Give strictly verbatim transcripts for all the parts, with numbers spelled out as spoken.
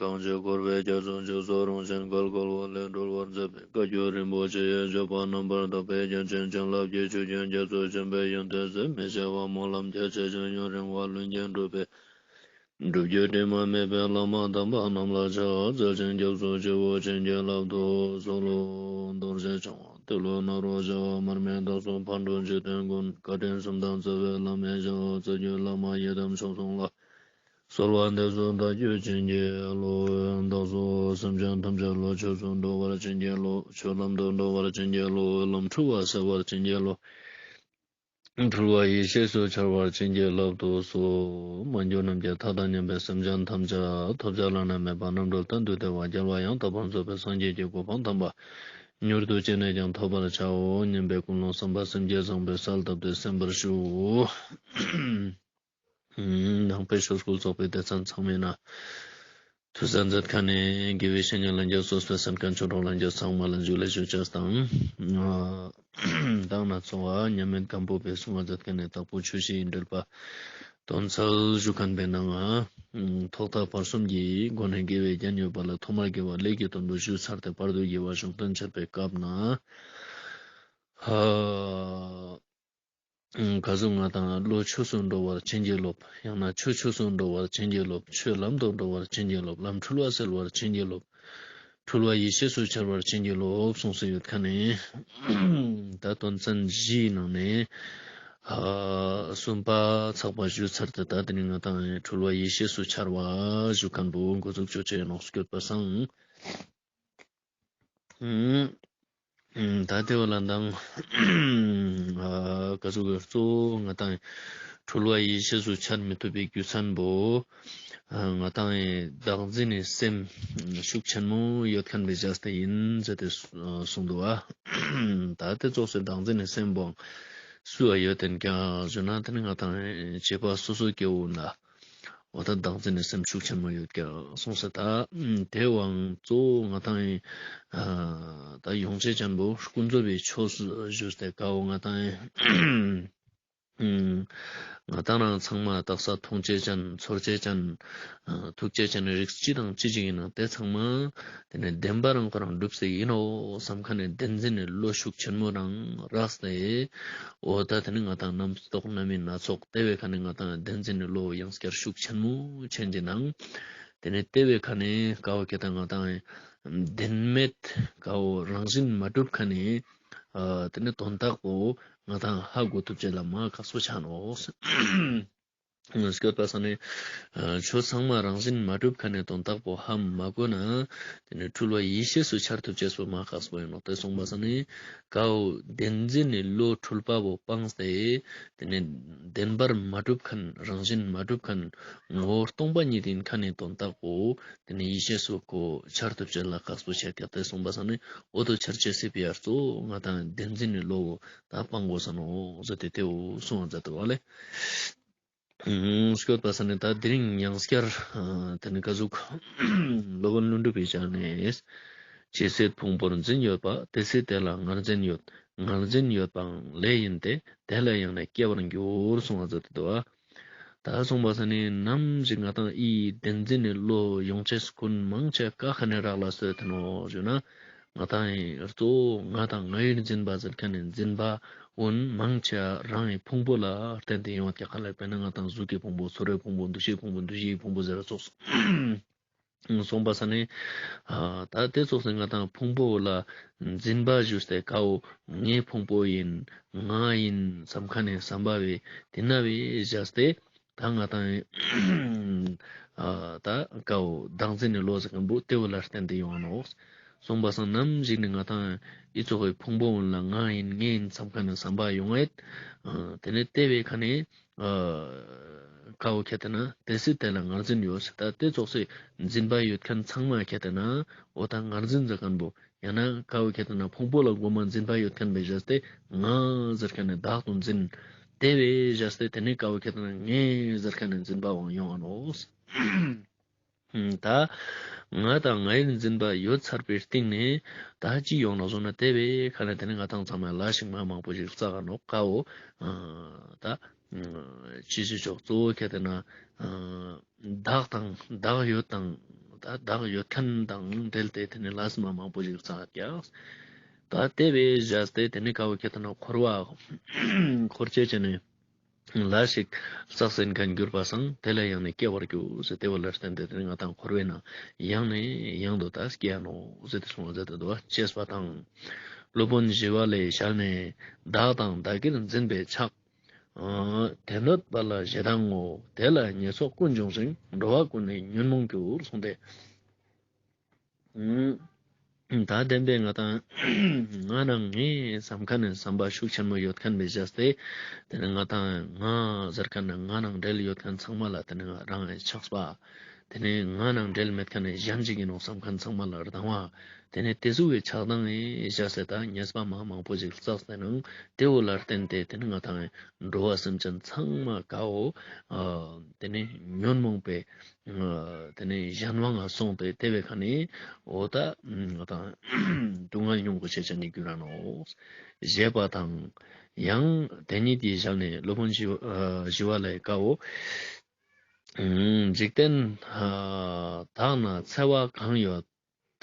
གང་ཞིག་འཁོར་བའི་རྒྱ་མཚོ་འཇིགས་སུ་རུང་ཞིང་བརྒལ་དཀའ་བ་ལས་སྒྲོལ་བར་མཛད་པའི་བཀའ་བརྒྱུད་རིན་པོ་ཆེ་ཡི་སྤྱོད་པ་རྣམ་པར་དག་པའི་རྒྱན་ཅན་བྱིན་རླབས་ཀྱི་ཆུ་རྒྱུན་རྒྱ་མཚོ་ཆེན་པོའི་ཡོན་ཏན་ཟད་མི་ཤེས་པ་སྨོན་ལམ་རྒྱ་ཆེ་ཞིང་ཡུན་རིང་བ་ལྷུན་གྱིས་གྲུབ་པའི་སྒྲུབ་བརྒྱུད་དྲི་མ་མེད་པའི་བླ་མ་དམ་པ་རྣམས་ལ་ཕྱག་འཚལ་ཞིང་སྐྱབས་སུ་མཆིའོ། བྱིན་གྱིས་བརླབ་ཏུ་གསོལ་ལོ། རྡོ་རྗེ་འཆང་བ་ཏེ་ལོ་ནཱ་རོ་བྱ་བ་མར་མི་དྭགས་སོགས་ཕག་གྲུ་འཇིག་རྟེན་མགོན། བཀའ་དྲིན་གསུམ་ལྡན་རྩ་བའི་བླ་མའི་ཞབས། རྩ་བརྒྱུད་བླ་མ་ཡི་དམ་ཆོས་སྲུང་ལ། གསོལ་བ་འདེབས་སོ་བདག་རྒྱུད་བྱིན་གྱིས་རློབས། བདག་སོགས་སེམས་ཅན་ཐམས་ཅད་བློ་ཆོས་སུ་འགྲོ་བར་བྱིན་གྱིས་རློབས། ཆོས་ལམ་དུ་འགྲོ་བར་བྱིན་གྱིས་རློབས། ལམ་འཁྲུལ་བ་སེལ་བར་བྱིན་གྱིས་རློབས། འཁྲུལ་བ་ཡེ་ཤེས་སུ་འཆར་བར་བྱིན་གྱིས་བརླབ་ཏུ་གསོལ། མ་གྱུར་ནམ་མཁའི་མཐའ་དང་མཉམ་པའི་སེམས་ཅན་ཐམས་ཅད་ཐོབ་བྱ་བླ་ན་མེད་པ་རྣམ་གྲོལ་གཏན་དུ་བདེ་བ་རྒྱལ་བ་ཡང་དག་པར་རྫོགས་པའི་སངས་རྒྱས་ཀྱི་གོ་འཕང་དམ་པ་མྱུར་དུ་ཅི་ནས་ཀྱང་ཐོབ་པར་བྱའོ་སྙམ་པའི་ཀུན་སློང་བསམ་པ་སེམས་བསྐྱེད་བཟང་པོས་གསལ་བཏབ་སྟེ་གསན་པར་ཞུ། ནང་པའི་ཆོས་སྐུལ་ཚོགས་པའི་སྡེ་ཚན་ཚང་མའི་ནང་ཐུགས་གསན་མཛད་མཁན་ནི་དགེ་བའི་བཤེས་གཉེན་ལྷན་རྒྱས་སོ་སོའི་གསན་མཁན་ཆོས་གྲོགས་ལྷན་རྒྱས་ཚང་མ་ལ་འཇུ་ལེ་ཞུ་ཅེས་དང་། མདང་ནས་ཚོགས་པ་མཉམ་མེད་སྒམ་པོ་པའི་གསུང་བ་མཛད་མཁན་ནི་དྭགས་པོ་ཆོས་བཞིའི་འགྲེལ་པ་དོན་གསལ་ཞུ་མཁན་པའི་ནང་ང་ཐོག་མཐའ་བར་གསུམ་གྱི་སྒོ་ནས་དགེ་བའི་རྒྱན་ཡོད་པ་ལ་ཐོག་མར་དགེ་བ་ཀླད་ཀྱི་དོན་དུ་ཞུས་ཚར་ཏེ་བར་དུ་དགེ་བ་གཞུང་དོན་འཆད་པའི་སྐབས་ན། ཧ། ག་ཟུག་ང་དང་བློ་ཆོས་སུ་འགྲོ་བར་བྱིན་གྱིས་རློབས། ཡང་ན་ཆོས་ཆོས་སུ་འགྲོ་བར་བྱིན་གྱིས་རློབས། ཆོས་ལམ་དུ་འགྲོ་བར་བྱིན་གྱིས་རློབས། ལམ་འཁྲུལ་བ་སེལ་བར་བྱིན་གྱིས་རློབས། འཁྲུལ་བ་ཡེ་ཤེས་སུ་འཆར་བར་བྱིན་གྱིས་རློབས་གསུངས་སུ་ཡོད་མཁན་ནི། ད་དོན་ཚན་བཞིའི་ནང་ནས་ཨ་གསུམ་པ་ཚགས་པ་ཞུས་ཚར་ཏེ། ད་དེ་ནི་ང་དང་འཁྲུལ་བ་ཡེ་ཤེས་སུ་འཆར་བ་ཞུ་མཁན་པོ་འགོ་འཛུགས་ཅོ་ཅེས་ནོག་སྐྱོད་པ་སང་། ད་དེ་བ་ལ་མདང་ཨ་ག་ཟུག་གི་གཙོ་བོ་ང་དང་འཁྲུལ་བ་ཡེ་ཤེས་སུ་འཆར་མི་ཐུབ་པའི་རྒྱུ་མཚན་པོ་ཨ་ང་དང་བདག་འཛིན་ནི་སེམས་ཤུགས་ཆེན་མོ་ཡོད་མཁན་པའི་བྱས་ཏེ་ཡིན་ཟེར་ཏེ་གསུངས་འདུག་བ། ད་དེ་ཙོགས་སེ་བདག་འཛིན་ནི་སེམས་པོ་སུ་ཡ་ཡོད་དེན་ཀྱང་ཞུ་ན་དེ་ནི་ང་དང་བྱེད་པ་སོ་སོ་སྐྱེ་བོ་ན། འོ་ད་བདག་འཛིན་ནི་སེམས་ཤུགས་ཆེན་མོ་ཡོད་ཀྱག་གསུངས་སེ། ད་དེ་བའང་གཙོ་བོ་ང་དང་ཨ་ད་ཡོངས་ཆེན་ཅན་པོ་ཀུན་རྫོབ་པའི་ཆོས་ཞུས་ཏེ་ཀ་བོ་ང་དང་ཨ་ང་དང་རང་ཚང་མ་དག་ས་མཐོང་ཆེན་ཅན་ཚོར་ཆེན་ཅན་ཨ་ཐུག་ཆེན་ཅན་རིགས་ཅི་དང་ཅི་ཅིག་ཡིན་ན་དེ་ཚང་མ་དེ་ནི་བདེན་པ་རང་ཁོ་རང་གྲུབ་སེ་ཡིན་ནོ་བསམ་མཁན་ནི་བདེན་འཛིན་ནི་བློ་ཤུགས་ཆེན་མོ་རང་རགས་ཏེ། འོ་ད་དེ་ནི་ང་དང་རྣམ་རྟོག་རྣམ་སྨིན་སྣ་ཚོགས་དེ་བའི་ཁ་ནས་ང་དང་བདེན་འཛིན་ནི་བློ་ཡང་སྐྱར་ཤུགས་ཆེན་མོ་ཆེན་གྱི་ནང་། དེ་ནས་དེ་བའི་ཁ་ནས་ཀ་བོ་ཁེ་ཏ་ང་དང་བདེན་མེད་ཀ་བོ་རང་བཞིན་མ་གྲུབ་ཁ་ནས་ཨ་དེ་ནས་དོན་དག་པོ་ང་དང་ཧ་གོ་ཐུབ་ཅེས་ལ་མ་ཁག་པོ་ཆ་ནོག་སྐྱོད་པ་ས་ནས་ཨ་ཆོས་ཚང་མ་རང་བཞིན་མ་གྲུབ་ཁ་ནས་དོན་དག་པོ་ཧ་མ་གོ་ན་དེ་ནས་འཁྲུལ་བ་ཡེ་ཤེས་སུ་འཆར་ཐུབ་ཅེས་པོ་མ་ཁག་པོ་ཡིན་ནོག་དེ་སོང་པ་ས་ནས་ཀ་བོ་བདེན་འཛིན་ནི་བློ་འཁྲུལ་པ་བོ་སྤངས་ཏེ། དེ་ནས་བདེན་པར་མ་གྲུབ་མཁན་རང་བཞིན་མ་གྲུབ་མཁན་ངོ་བོ་སྟོང་པ་ཉིད་ཡིན་མཁན་ནི་དོན་དག་པོ་དེ་ནས་ཡེ་ཤེས་སུ་ཁོ་འཆར་ཐུབ་ཅེས་ལ་ཁག་པོ་ཆ་ཀྱག་དེ་སོང་པ་ས་ནས་འོ་དོ་འཆར་ཅེས་སི་ཕི་ཡ་གཙོ་བོ་ང་དང་བདེན་འཛིན་ནི་བློ་བོ་ད་སྤང་དགོས་ས་ནོག་ཟེར་ཏེ་དེ་བོ་གསུང་བ་མཛད་དེ་བ་ལེ། སྐྱོད་པ་ས་ནས་ད་དེ་རིང་ཡང་སྐྱར་ཨ་དེ་ནི་ཀ་ཟུག་སློབ་དཔོན་ཀླུ་སྒྲུབ་པའི་ཞལ་ནས། ཇི་སྲིད་ཕུང་པོར་འཛིན་ཡོད་པ། དེ་སྲིད་དེ་ལ་ངར་འཛིན་ཡོད། ངར་འཛིན་ཡོད་པའང་ལས་ཡིན་ཏེ། དེ་ལས་ཡང་ནི་སྐྱེ་བར་འགྱུར། གསུངས་པ་མཛད་དེ་འདུག་པ། ད་གསུངས་པ་ས་ནི་ནམ་ཞིག་ང་དང་ཨི་བདེན་འཛིན་ནི་བློ་ཡོང་ཅེས་ཀུན་མང་ཆེ་ཀ་ཁ་ནས་རག་ལས་སོ་ཡོད་དེ་ནོག་ཞུ་ན། ང་དང་ཨི་གཙོ་བོ་ང་དང་ང་ཡི་འཛིན་པ་ཟེར་མཁན་ནི་འཛིན་པ་ཀུན་མང་ཆེ་རང་གི་ཕུང་པོ་ལ་བརྟེན་ཏེ་ཡོང་བ་ཀྱག་ལེ། དཔེར་ན་ང་དང་གཟུགས་ཀྱི་ཕུང་པོ་ཚོར་བའི་ཕུང་པོ་འདུ་ཤེས་ཕུང་པོ་འདུ་ཤེས་ཀྱི་ཕུང་པོ་ཟེར་ར་ཙོགས། སོང་པ་ས་ནི་ཨ་ད་དེ་ཙོགས་སེ་ང་དང་ཕུང་པོ་ལ་འཛིན་པ་ཞུས་ཏེ་ཀ་བོ་ངའི་ཕུང་པོ་ཡིན་ང་ཡིན་བསམ་མཁན་ནི་བསམ་པ་བོ་དེ་ན་བོ་བཞག་སྟེ་ད་ང་དང་ཨ་ད་ཀ་བོ་བདག་འཛིན་ནི་བློ་ཟེར་མཁན་པོ་དེ་བོ་ལ་བརྟེན་ཏེ་ཡོང་ནོག་སོང་པ་སང་ནམ་ཞིག་ནི་ང་དང་ཨི་ཙོགས་སི་ཕུང་པོ་ཀུན་ལ་ང་ཡིན་ངའི་ཡིན་བསམ་མཁན་ནི་བསམ་པ་ཡོང་ངེད། ཨ་དེ་ནས་དེ་བོའི་ཁ་ནས་ཨ་ཀ་བོ་ཁྱེར་ཏེ་ན་དེ་སྲིད་དེ་ལ་ངར་འཛིན་ཡོད་ཟེར། ད་དེ་ཙོགས་སི་འཛིན་པ་ཡོད་མཁན་ཚང་མ་ཁྱེར་ཏེ་ན་འོ་ད་ངར་འཛིན་ཟེར་མཁན་པོ་ཡང་ན་ཀ་བོ་ཁྱེར་ཏེ་ན་ཕུང་པོ་ལ་མགོ་མ་འཛིན་པ་ཡོད་མཁན་བོ་བཞག་སྟེ་ང་ཟེར་མཁན་ནི་བདག་ཏུ་འཛིན། དེ་བོ་བཞག་སྟེ་དེ་ནས་ཀ་བོ་ཁྱེར་ཏེ་ན་ངའི་ཟེར་མཁན་ནི་འཛིན་པ་བོ་ཡོང་ང་ནོག་ད་ང་དང་ང་ཡི་འཛིན་པ་ཡོད་ཚར་བའི་སྟེང་ནས་ད་ཅི་ཡོང་ནོག་ཟེར་ན་དེ་བོའི་ཁ་ནས་དེ་ནི་ང་དང་ཚང་མ་ལ་ཞིག་མ་མང་པོ་ཞིག་བསགས་ནོག་ཀ་བོ་ཨ་ད་ཅི་ཞིག་ཆོག་གཙོ་བོ་ཁྱེར་ཏེ་ན་ཨ་བདག་དང་བདག་ཡོད་དང་ ད་བདག་ཡོད་མཁན་དང་འབྲེལ་ཏེ་དེ་ནི་ལས་མ་མང་པོ་ཞིག་བསགས་ཀྱག། ད་དེ་བས་བཞག་སྟེ་དེ་ནི་ཀ་བོ་ཁྱེད་ད་ན་འཁོར་བ་འཁོར་བྱེད་ཅེས་ནི་ལས་ཤིག་བསགས་ཟིན་མཁན་གྱུར་པ་སང་དེ་ལ་ཡང་ནི་སྐྱེ་བར་འགྱུར་ཟེར། དེ་བོ་ལ་བརྟེན་ཏེ་དེ་ནི་ང་ཏང་འཁོར་བའི་ནང་ཡང་ནས་ཡང་དུ་ད་སྐྱེ་ཡ་ནོག་ཟེར་ཏེ་གསུངས་པ་ཟེར་ཏེ་འདུག་པ། ཅེས་པ་དང་། སློབ་དཔོན་ཞི་བ་ལྷས་ཞལ་ནས། བདག་དང་བདག་གིར་འཛིན་པའི་ཆགས། ཨ་དེ་གནོད་པ་ལ་ཞེ་སྡང་ངོ་། དེ་ལ་ཉེས་ཚོགས་ཀུན་འབྱུང་ཞིང་། འགྲོ་བ་ཀུན་ནི་ཉོན་མོངས་འགྱུར་གསུངས་ཏེ། ཨུམ། ད་བདེན་པའི་ང་ཏང་ང་ནང་ངའི་བསམ་མཁན་ནི་བསམ་པ་ཤུགས་ཆེན་མོ་ཡོད་མཁན་བས་བཞག་སྟེ། དེ་ནི་ང་ཏང་ང་ཟེར་མཁན་ནི་ང་ནང་འབྲེལ་ཡོད་མཁན་ཚང་མ་ལ་དེ་ནི་རང་ངི་ཆགས་པ། དེ་ནི་ང་ནང་འབྲེལ་མེད་མཁན་ནི་གཞན་ཞིག་ཡིན་ནོག་བསམ་མཁན་ཚང་མ་ལ་སྡང་བ། དེ་ནི་དེ་ཟུག་གི་ཆགས་སྡང་ངི་བཞག་སྟེ་ད་ཉེས་པ་མ་མང་པོ་ཞིག་བསགས་ཏེ་ནང་དེ་བོ་ལ་བརྟེན་ཏེ་དེ་ནི་ང་ཏང་འགྲོ་བ་སེམས་ཅན་ཚང་མ་ཀ་བོ་ཨ་དེ་ནི་ཉོན་མོངས་པའི་ཨ་དེ་ནི་གཞན་དབང་ང་སོང་སྟེ་དེ་བའི་ཁ་ནི་འོ་ད་ང་ཏང་སྡུག་བསྔལ་མྱོང་དགོས་ཤེས་ཅན་ནི་རྒྱུ་ར་ནོག། ཞེས་པ་དང་། ཡང་དེ་ཉིད་ཀྱི་ཞལ་ནས་སློབ་དཔོན་ཞི་བ་ཨ་ཞི་བ་ལྷའི་ཀ་བོ། ཨུམ། འཇིག་རྟེན་ཨ་དག་ན་འཚེ་བ་གང་ཡོད་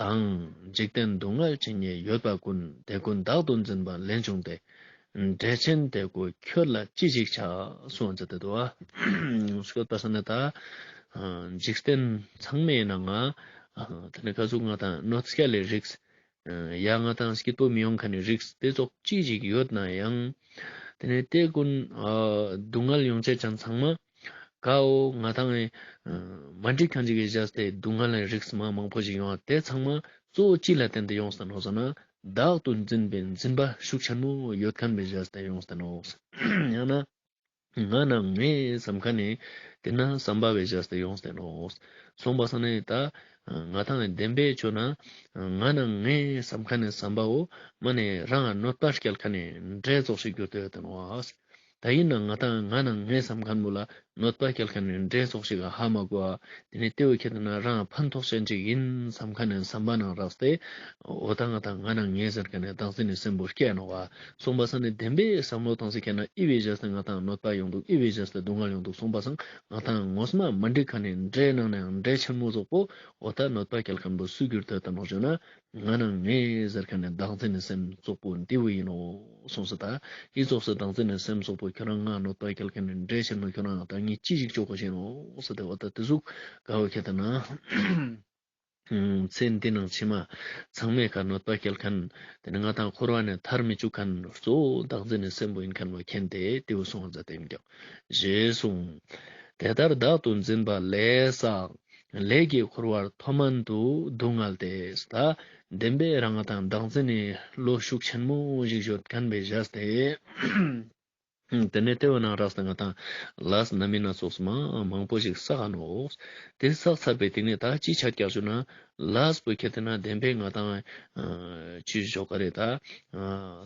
དང་། འཇིག་རྟེན་སྡུག་བསྔལ་ཇི་སྙེད་ཡོད་པ་ཀུན། དེ་ཀུན་བདག་ཏུ་འཛིན་པ་ལན་ཆུང་སྟེ། འདྲེ་ཆེན་དེ་ཀོ་ཁྱོད་ལ་ཅི་ཞིག་ཆགས། གསུངས་ཏེ་འདུག་པ། སྐྱོད་པ་ས་ནི་ད་ཨ་འཇིག་རྟེན་ཚང་མའི་ནང་ང་ཨ་དེ་ནི་ཀ་ཟུག་ང་ཏང་གནོད་སྐྱེལ་ལི་རིགས། ཡ་ང་ཏང་སྐྱིད་པོ་མི་ཡོང་མཁན་ནི་རིགས་དེ་ཙོགས་ཅི་ཞིག་ཡོད་ན་ཡང་། དེ་ནི་དེ་ཀུན་ཨ་སྡུག་བསྔལ་མྱོང་ཅེས་ཅན་ཚང་མ་ཀ་བོ་ང་ཏང་ཨ་མ་འགྲིག་མཁན་ཅིག་གི་བཞག་སྟེ་སྡུག་བསྔལ་ལི་རིགས་མ་མང་པོ་ཞིག་ཡོང་བ་དེ་ཚང་མ་གཙོ་བོ་ཅི་ལ་བརྟེན་ཏེ་ཡོངས་ཏེ་ནོག་ཟེར་ན། བདག་ཏུ་འཛིན་པའི་འཛིན་པ་ཤུགས་ཆེན་མོ་ཡོད་མཁན་བས་བཞག་སྟེ་ཡོངས་ཏེ་ནོག། ཡང་ན། ང་ནང་ངའི་བསམ་མཁན་ནི་དེ་ན་བསམ་པ་བས་བཞག་སྟེ་ཡོངས་ཏེ་ནོག། གསུངས་པ་ས་ནི་ད་ང་ཏང་བདེན་པའི་ཆོས་ན་ང་ནང་ངའི་བསམ་མཁན་ནི་བསམ་པ་བོ་མ་ནི་རང་ང་གནོད་པ་སྐྱེལ་མཁན་ནི་འདྲེ་ཙོགས་ཤིག་གྱུར་ཏེ་ཡོད་དེ་ནོག། ད་ཡིན་ན་ང་ཏང་ང་ནང་ངའི་བསམ་མཁན་བོ་ལ་གནོད་པ་སྐྱེལ་མཁན་ནི་འདྲེ་ཙོགས་ཤིག་ག་ཧ་མ་གོ་བ། དེ་ནི་དེ་བོ་ཁྱེད་ན་རང་ཕན་ཐོགས་ཅན་ཅིག་ཡིན་བསམ་མཁན་ནི་བསམ་པ་ནང་རགས་ཏེ། འོ་ད་ང་ཏང་ང་ནང་ངའི་ཟེར་མཁན་ནི་བདག་འཛིན་ནི་སེམས་པོ་སྐྱེ་ནོག་པ། གསུངས་པ་ས་ནི་བདེན་པའི་བསམ་བློ་བཏང་སྟེ་ཁྱེད་ན་ཨི་བས་བཞག་སྟེ་ང་ཏང་གནོད་པ་ཡོང་འདུག། ཨི་བས་བཞག་སྟེ་སྡུག་བསྔལ་ཡོང་འདུག་གསུངས་པ་སང་ང་ཏང་ངོ་མ་མ་འགྲིག་མཁན་ནི་འདྲེ་ནང་ནའང་འདྲེ་ཆེན་མོ་ཙོགས་པོ། འོ་ད་གནོད་པ་སྐྱེལ་མཁན་པོ་སུ་གྱུར་ཏེ་ཡོད་དེ་ནོག་ཞུ་ན། ང་ནང་ངའི་ཟེར་མཁན་ནི་བདག་འཛིན་ནི་སེམས་ཙོགས་པོ་འདི་བོ་ཡིན་ནོག་གསུངས་སོ། ད་ཨི་ཙོགས་སེ་བདག་འཛིན་ནི་སེམས་ཙོགས་པོ་ཁྱོད་རང་ང་གནོད་པ་སྐྱེལ་མཁན་ནི་འདྲེ་ཆེན་མོ་ཁྱོད་རང་ང་ད་ངས་ཅི་ཞིག་བཅོ་དགོས་ཤེས་ནོག་ཟེར་ཏེ། འོ་ད་དེ་ཟུག་ག་བོ་ཁྱེད་ད་ན། ཚེ་འདི་ནང་ཕྱི་མ་ཚང་མའི་ཁ་གནོད་པ་སྐྱེལ་མཁན། དེ་ནི་ང་ཏང་འཁོར་བ་ནས་ཐར་མི་བཅུག་མཁན་གཙོ་བོ་བདག་འཛིན་ནི་སེམས་པོ་ཡིན་མཁན་བོ་མཁྱེན་ཏེ་དེ་བོ་གསུངས་པ་མཛད་དེ་ཡིན་ཀྱང་། ཞེས་གསུངས། དེ་ལྟར་བདག་ཏུ་འཛིན་པ་ལས་བསགས། ལས་ཀྱི་འཁོར་བར་མཐོ་དམན་དུ་སྡུག་བསྔལ་ཏེ། ད་བདེན་པའི་རང་ང་ཏང་བདག་འཛིན་ནི་བློ་ཤུགས་ཆེན་མོ་ཞིག་ཡོད་མཁན་བས་བཞག་སྟེ། དེ་ནས་དེ་བོ་ནང་རགས་ཏེ་ང་ཏང་ལས་སྣ་མིན་སྣ་ཚོགས་མ་མང་པོ་ཞིག་བསགས་ནོག། དེ་བསགས་ཚར་བའི་སྟེང་ནས་ད་ཅི་ཆ་རྒྱག་ཞུ་ན། ལས་པོ་ཁྱེད་དེ་ན་བདེན་པའི་ང་ཏང་ཨ་ཅི་ཞོག་ག་རེད་ད། ཨ་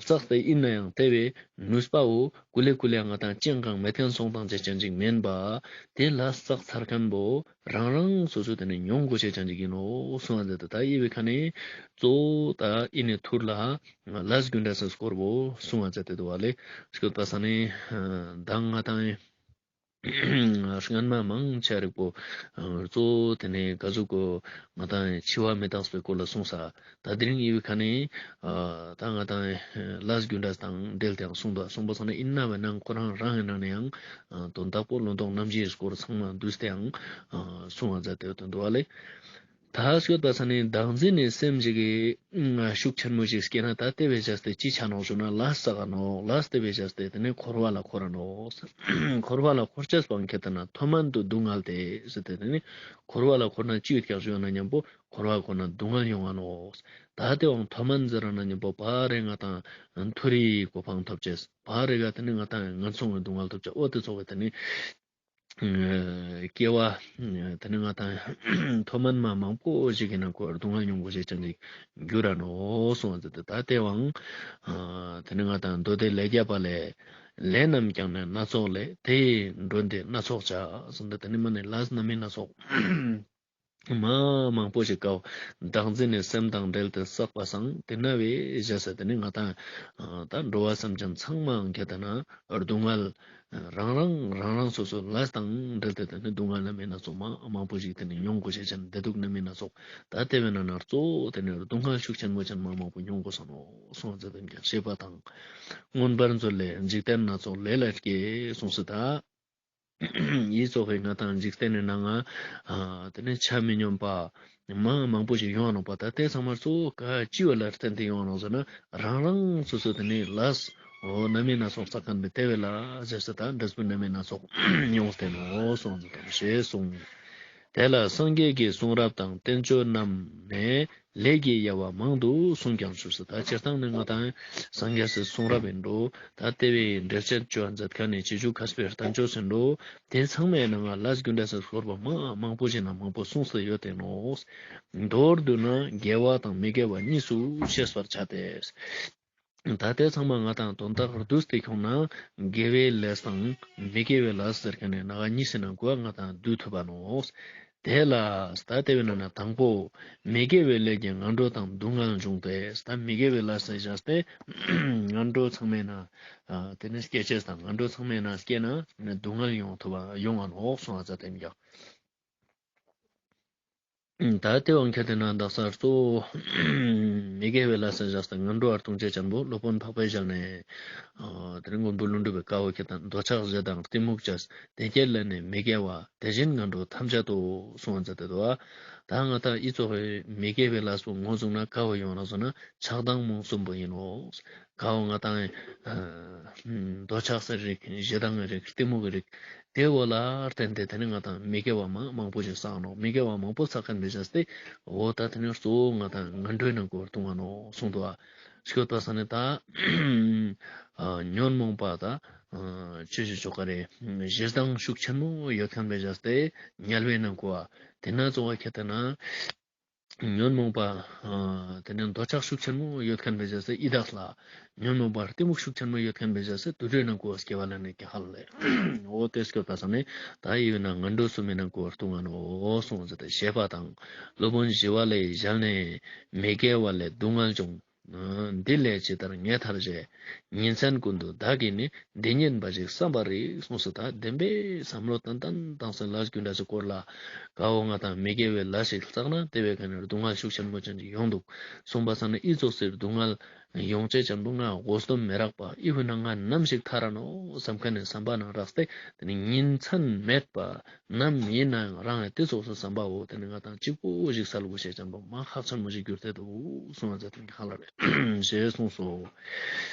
བསགས་ཏེ་ཡིན་ན་ཡང་དེ་བའི་ནུས་པ་བོ་ཀུ་ལེ་ཀུ་ལེ་ང་ཏང་ཅང་གང་མེད་མཁན་སོང་དང་ཅེས་ཅན་ཅིག་མེན་པ། དེ་ལས་བསགས་ཚར་མཁན་བོ་རང་རང་སོ་སོ་དེ་ནི་མྱོང་དགོས་ཤེས་ཅན་ཅིག་ཡིན་ནོག་གསུངས་པ་མཛད་དེ། ད་ཨི་བའི་ཁ་ནས་གཙོ་བོ་ད་ཨི་ནི་ཐུར་ལ་ལས་རྒྱུ་འབྲས་སི་སྐོར་བོ་གསུངས་པ་མཛད་དེ་འདུག་པ་ལེ། སྐྱོད་པ་ས་ནི་ད་ང་ཏང་སྔན་མ་མང་ཆེ་རིག་པོ་གཙོ་བོ་དེ་ནི་ག་ཟུག་གོ་ང་ཏང་འཆི་བ་མི་རྟག་པའི་སྐོར་ལ་གསུངས་ས། ད་དེ་རིང་ཨི་བའི་ཁ་ནས་ཨ་ད་ང་ཏང་ལས་རྒྱུ་འབྲས་དང་འབྲེལ་ཏེའང་གསུངས་འདུག། གསུངས་པ་སང་ན་ཨིན་ན་བས་ན་ཁོ་རང་རང་གི་ནང་ནས་ཡང་ཨ་དོན་དག་པོ་བློ་ལྡོག་རྣམ་བཞིའི་སྐོར་ཚང་མ་བསྡུས་ཏེའང་ཨ་གསུངས་པ་མཛད་དེ་ཡོད་དོ་འདུག་པ་ལེ། ད་སྐྱོད་པ་སང་ན་བདག་འཛིན་ནི་སེམས་ཞིག་གི་ཨ་ཤུགས་ཆེན་མོ་ཞིག་སྐྱེས་ན་ད་དེ་བས་བྱས་ཏེ་ཅི་ཆ་ནོག་ཞུ་ན་ལས་བསགས་ནོག། ལས་དེ་བས་བྱས་ཏེ་དེ་ནས་འཁོར་བ་ལ་འཁོར་ར་ནོག། འཁོར་བ་ལ་འཁོར་ཅེས་པོའང་ཁྱེད་ལྟ་ན་མཐོ་དམན་དུ་སྡུག་བསྔལ་ཏེ་ཟེར་ཏེ་དེ་ནས་འཁོར་བ་ལ་འཁོར་ན་ཅི་ཡོད་ཀྱག་ཞུ་ན་མཉམ་པོ། འཁོར་བ་ཁོ་ན་སྡུག་བསྔལ་མྱོང་ང་ནོག། ད་དེའང་མཐོ་དམན་ཟེར་ར་ན་མཉམ་པོ་ཕར་རེ་ང་ཏང་མཐོ་རིས་གོ་འཕང་ཐོབ་ཅེས། ཕར་རེ་ག་དེ་ནི་ང་ཏང་ངན་སོང་གི་སྡུག་བསྔལ་ཐོབ་ཅེས། འོ་དེ་ཚོགས་པའི་དེ་ནི་སྐྱེ་བ་དེ་ནི་ང་ཏང་མཐོ་དམན་མ་མང་པོ་ཞིག་གི་ནང་ཁོ་སྡུག་བསྔལ་མྱོང་དགོས་ཤེས་ཅན་ཅིག་འགྱུར་ར་ནོག་གསུངས་པ་མཛད་དེ། ད་དེའང་དེ་ནི་ང་ཏང་མདོ་སྡེ་ལས་བརྒྱ་པ་ལས། ལས་རྣམས་ཀྱང་ནི་སྣ་ཚོགས་ལས། དེ་ཡི་མགྲོན་དེ་སྣ་ཚོགས་བྱ། གསུངས་ཏེ་དེ་ནི་མ་ནི་ལས་རྣམ་སྨིན་སྣ་ཚོགས། མ་མང་པོ་ཞིག་ཀ་བོ་བདག་འཛིན་ནི་སེམས་དང་འབྲེལ་ཏེ་བསགས་པ་སང་དེ་ན་བའི་བཞག་ས་དེ་ནི་ང་དང་ད་འགྲོ་བ་སེམས་ཅན་ཚང་མའང་ཁྱད་ད་ན་སྡུག་བསྔལ་རང་རང་རང་རང་སོ་སོ་ལས་དང་འབྲེལ་ཏེ་དེ་ནི་སྡུག་བསྔལ་ན་མེད་ན་ཚོགས་མ་མང་པོ་ཞིག་དེ་ནི་མྱོང་དགོས་ཤེས་ཅན་བདེ་སྡུག་ན་མེད་ན་ཚོགས་ད་དེ་བས་ན་ན་གཙོ་བོ་དེ་ནི་སྡུག་བསྔལ་ཤུགས་ཆེན་མོ་ཅན་མ་མང་པོ་མྱོང་དགོས་ས་ནོག་གསུངས་ཟེར་དེ་ནི་ཞེས་པ་དང་། མངོན་པར་མཛོད་ལས་འཇིག་རྟེན་སྣ་ཚོགས་ལས་ལ་སྐྱེས་གསུངས་སོ་ད། ཡིད་སོགས་ཀྱི་ང་དང་འཇིག་རྟེན་ནི་ནང་ང་དེ་ནི་ཆ་མི་སྙོམས་པ་མ་མང་པོ་ཞིག་ཡོང་ང་ནོག་པ། ད་དེ་ཚང་མ་གཙོ་བོ་ག་ཅི་བོ་ལ་བརྟེན་ཏེ་ཡོང་ང་ནོག་ཟེར་ན་རང་རང་སོ་སོ་དེ་ནི་ལས་འོ་ན་མེད་ན་ཚོགས་བསགས་མཁན་པའི་དེ་བས་ལ་ཟེར་ས་ད་འབྲས་བུ་ན་མེད་ན་ཚོགས་ཡོང་སྟེ་ནོག་གསུངས་ཟེར་དང་ཞེས་གསུངས། དེ་ལ་སངས་རྒྱས་ཀྱི་གསུང་རབ་དང་བསྟན་བཅོས་རྣམས་ནས་ལས་ཀྱི་དབྱེ་བ་མང་དུ་གསུངས་ཀྱང་ཞུས་སོ། ད་སྤྱིར་བཏང་ནི་ང་དང་སངས་རྒྱས་སི་གསུང་རབ་ཨིན་འགྲོ། ད་དེ་བའི་འགྲེལ་བཤད་བཅོ་མཛད་མཁན་ནི་རྗེས་འཇུག་མཁས་པའི་བསྟན་བཅོས་ཨིན་འགྲོ། དེ་ཚང་མའི་ནང་ང་ལས་རྒྱུ་འབྲས་སི་སྐོར་པ་མ་མང་པོ་ཞིག་ན་མང་པོ་གསུངས་སེ་ཡོད་དེ་ནོག། མདོར་བསྡུ་ན་དགེ་བ་དང་མི་དགེ་བ་གཉིས་སུ་ཤེས་པར་བྱ་སྟེ། ད་དེ་ཚང་མ་ང་དང་དོན་དག་བསྡུས་ཏེ་ཁྱོང་ན་དགེ་བའི་ལས་དང་མི་དགེ་བའི་ལས་ཟེར་མཁན་ནི་ནང་ང་གཉིས་སི་ནང་ང་ང་དང་བསྡུ་ཐུབ་པ་ནོག། དེ་ལ་ད་དེ་བས་ན་ན་དང་པོ་མི་དགེ་བའི་ལས་ཀྱི་ངན་འགྲོ་དང་སྡུག་བསྔལ་འབྱུང་སྟེ། ད་མི་དགེ་བའི་ལས་ཟེར་བཞག་སྟེ་ངན་འགྲོ་ཚང་མའི་ནང་དེ་ནི་སྐྱེ་ཅེས་དང་ངན་འགྲོ་ཚང་མའི་ནང་སྐྱེས་ན་སྡུག་བསྔལ་ཡོང་ཐུབ་པ་ཡོང་ང་ནོག་གསུངས་ས་དེ་ནི་ཀྱང་། ད་དེ་བོ་ཁྱད་དེ་ན་དག་ས་གཙོ་བོ་མི་དགེ་བའི་ལས་ཟེར་བཞག་སྟེ་ངན་འགྲོ་ལ་ལྟུང་བྱེད་ཅན་པོ་སློབ་དཔོན་འཕགས་པའི་ཞལ་ནས་དེ་ནི་མགོན་པོ་ཀླུ་སྒྲུབ་པའི་བཀའ་བོ་ཁྱད་དང་འདོད་ཆགས་ཞེ་སྡང་གཏི་མུག་བཅས་དེ་སྐྱེ་ལས་ནི་མི་དགེ་བ། དེ་བཞིན་ངན་འགྲོ་ཐམས་ཅད་དོ་གསུངས་པ་མཛད་དེ་འདུག། ད་ང་དང་ཨི་ཙོགས་མི་དགེ་བའི་ལས་པོ་ངོས་བཟུང་ན་ག་བོ་ཡོང་ན་ཟེར་ན་ཆགས་སྡང་རྨོངས་གསུམ་པོ་ཨིན་ནོག། ག་བོ་ང་དང་འདོད་ཆགས་སི་རིགས་ཞེ་སྡང་གི་རིགས་གཏི་མུག་གི་རིགས་དེ་བོ་ལ་བརྟེན་ཏེ་དེ་ནི་ང་དང་མི་དགེ་བ་མ་མང་པོ་ཞིག་བསགས་ནོག། མི་དགེ་བ་མང་པོ་བསགས་མཁན་བེ་ཅས་ཏེ་འོ་ད་དེ་ནི་གཙོ་བོ་ང་དང་ངན་འགྲོའི་ནང་ང་ལྟུང་ང་ནོག་གསུངས་འདུག། ཨ་སྐྱོད་པ་ས་ནི་ད་ཉོན་མོངས་པ་ད་ཅི་ཞིག་ཆོག་ག་རེ། ཞེ་སྡང་ཤུགས་ཆེན་མོ་ཡོད་མཁན་བེ་ཅས་ཏེ་དམྱལ་བའི་ནང་ང་དེ་ན་གཙོ་བོ་ཁྱད་དེ་ན་ཉོན་མོངས་པ་དེ་ནི་འདོད་ཆགས་ཤུགས་ཆེན་མོ་ཡོད་མཁན་བེ་ཅས་ཏེ་ཡི་དྭགས་ལ། ཉོན་མོངས་པ་གཏི་མུག་ཤུགས་ཆེན་མོ་ཡོད་མཁན་བེ་ཅས་ཏེ་དུད་འགྲོའི་ནང་ང་སྐྱེ་བ་ལེན་ནི་ཀྱང་ཧ་ལ་ལེ། འོ་དེ་སྐྱོད་པ་ས་ནི་ད་ཡིན་ན་ངན་འགྲོ་གསུམ་མི་ནང་ང་ལྟུང་ང་ནོག་གསུངས་ཟེར་ཏེ་ཞེས་པ་དང་། སློབ་དཔོན་ཞི་བ་ལྷའི་ཞལ་ནས་མི་དགེ་བ་ལས་སྡུག་བསྔལ་འབྱུང་། འདི་ལས་ཇི་ལྟར་ངེས་ཐར་ཞེས། ཉིན་མཚན་ཀུན་ཏུ་བདག་གིས་ནི། འདི་ཉིད་འབའ་ཞིག་བསམ་པར་རིགས་གསུངས་སོ། ད་བདེན་པའི་བསམ་བློ་ཏན་ཏན་བཏང་སྟེ་ལས་རྒྱུ་འབྲས་སི་སྐོར་ལ་ག་བོ་ང་དང་མི་དགེ་བའི་ལས་ཤིག་བསགས་ན་དེ་བོའི་ཀ་ནེ་སྡུག་བསྔལ་ཤུགས་ཆེན་མོ་ཅན་ཅིག་ཡོང་འདུག་གསུངས་པ་ས་ནི་ཨི་ཙོགས་སི་སྡུག་བསྔལ་ཡོང་ཅེས་ཅན་པོ་ང་དགོས་དོན་མི་རག་པ་ཨི་བོའི་ནང་ང་ནམ་ཞིག་ཐར་ར་ནོག་བསམ་མཁན་ནི་བསམ་པ་ནང་རགས་ཏེ་དེ་ནི་ཉིན་མཚན་མེད་པ། ནམ་ཡིན་ནའང་རང་ཡང་དེ་ཙོགས་སི་བསམ་པ་བོ་དེ་ནི་ང་དང་གཅིག་པོ་ཞིག་སལ་དགོས་ཤེས་ཅན་པོ་མ་ཁག་ཆེན་མོ་ཞིག་གྱུར་ཏེ་འདུག་གསུངས་པ་མཛད་དེ་ཧ་ལ་ལེ་ཞེས་གསུངས་སོ།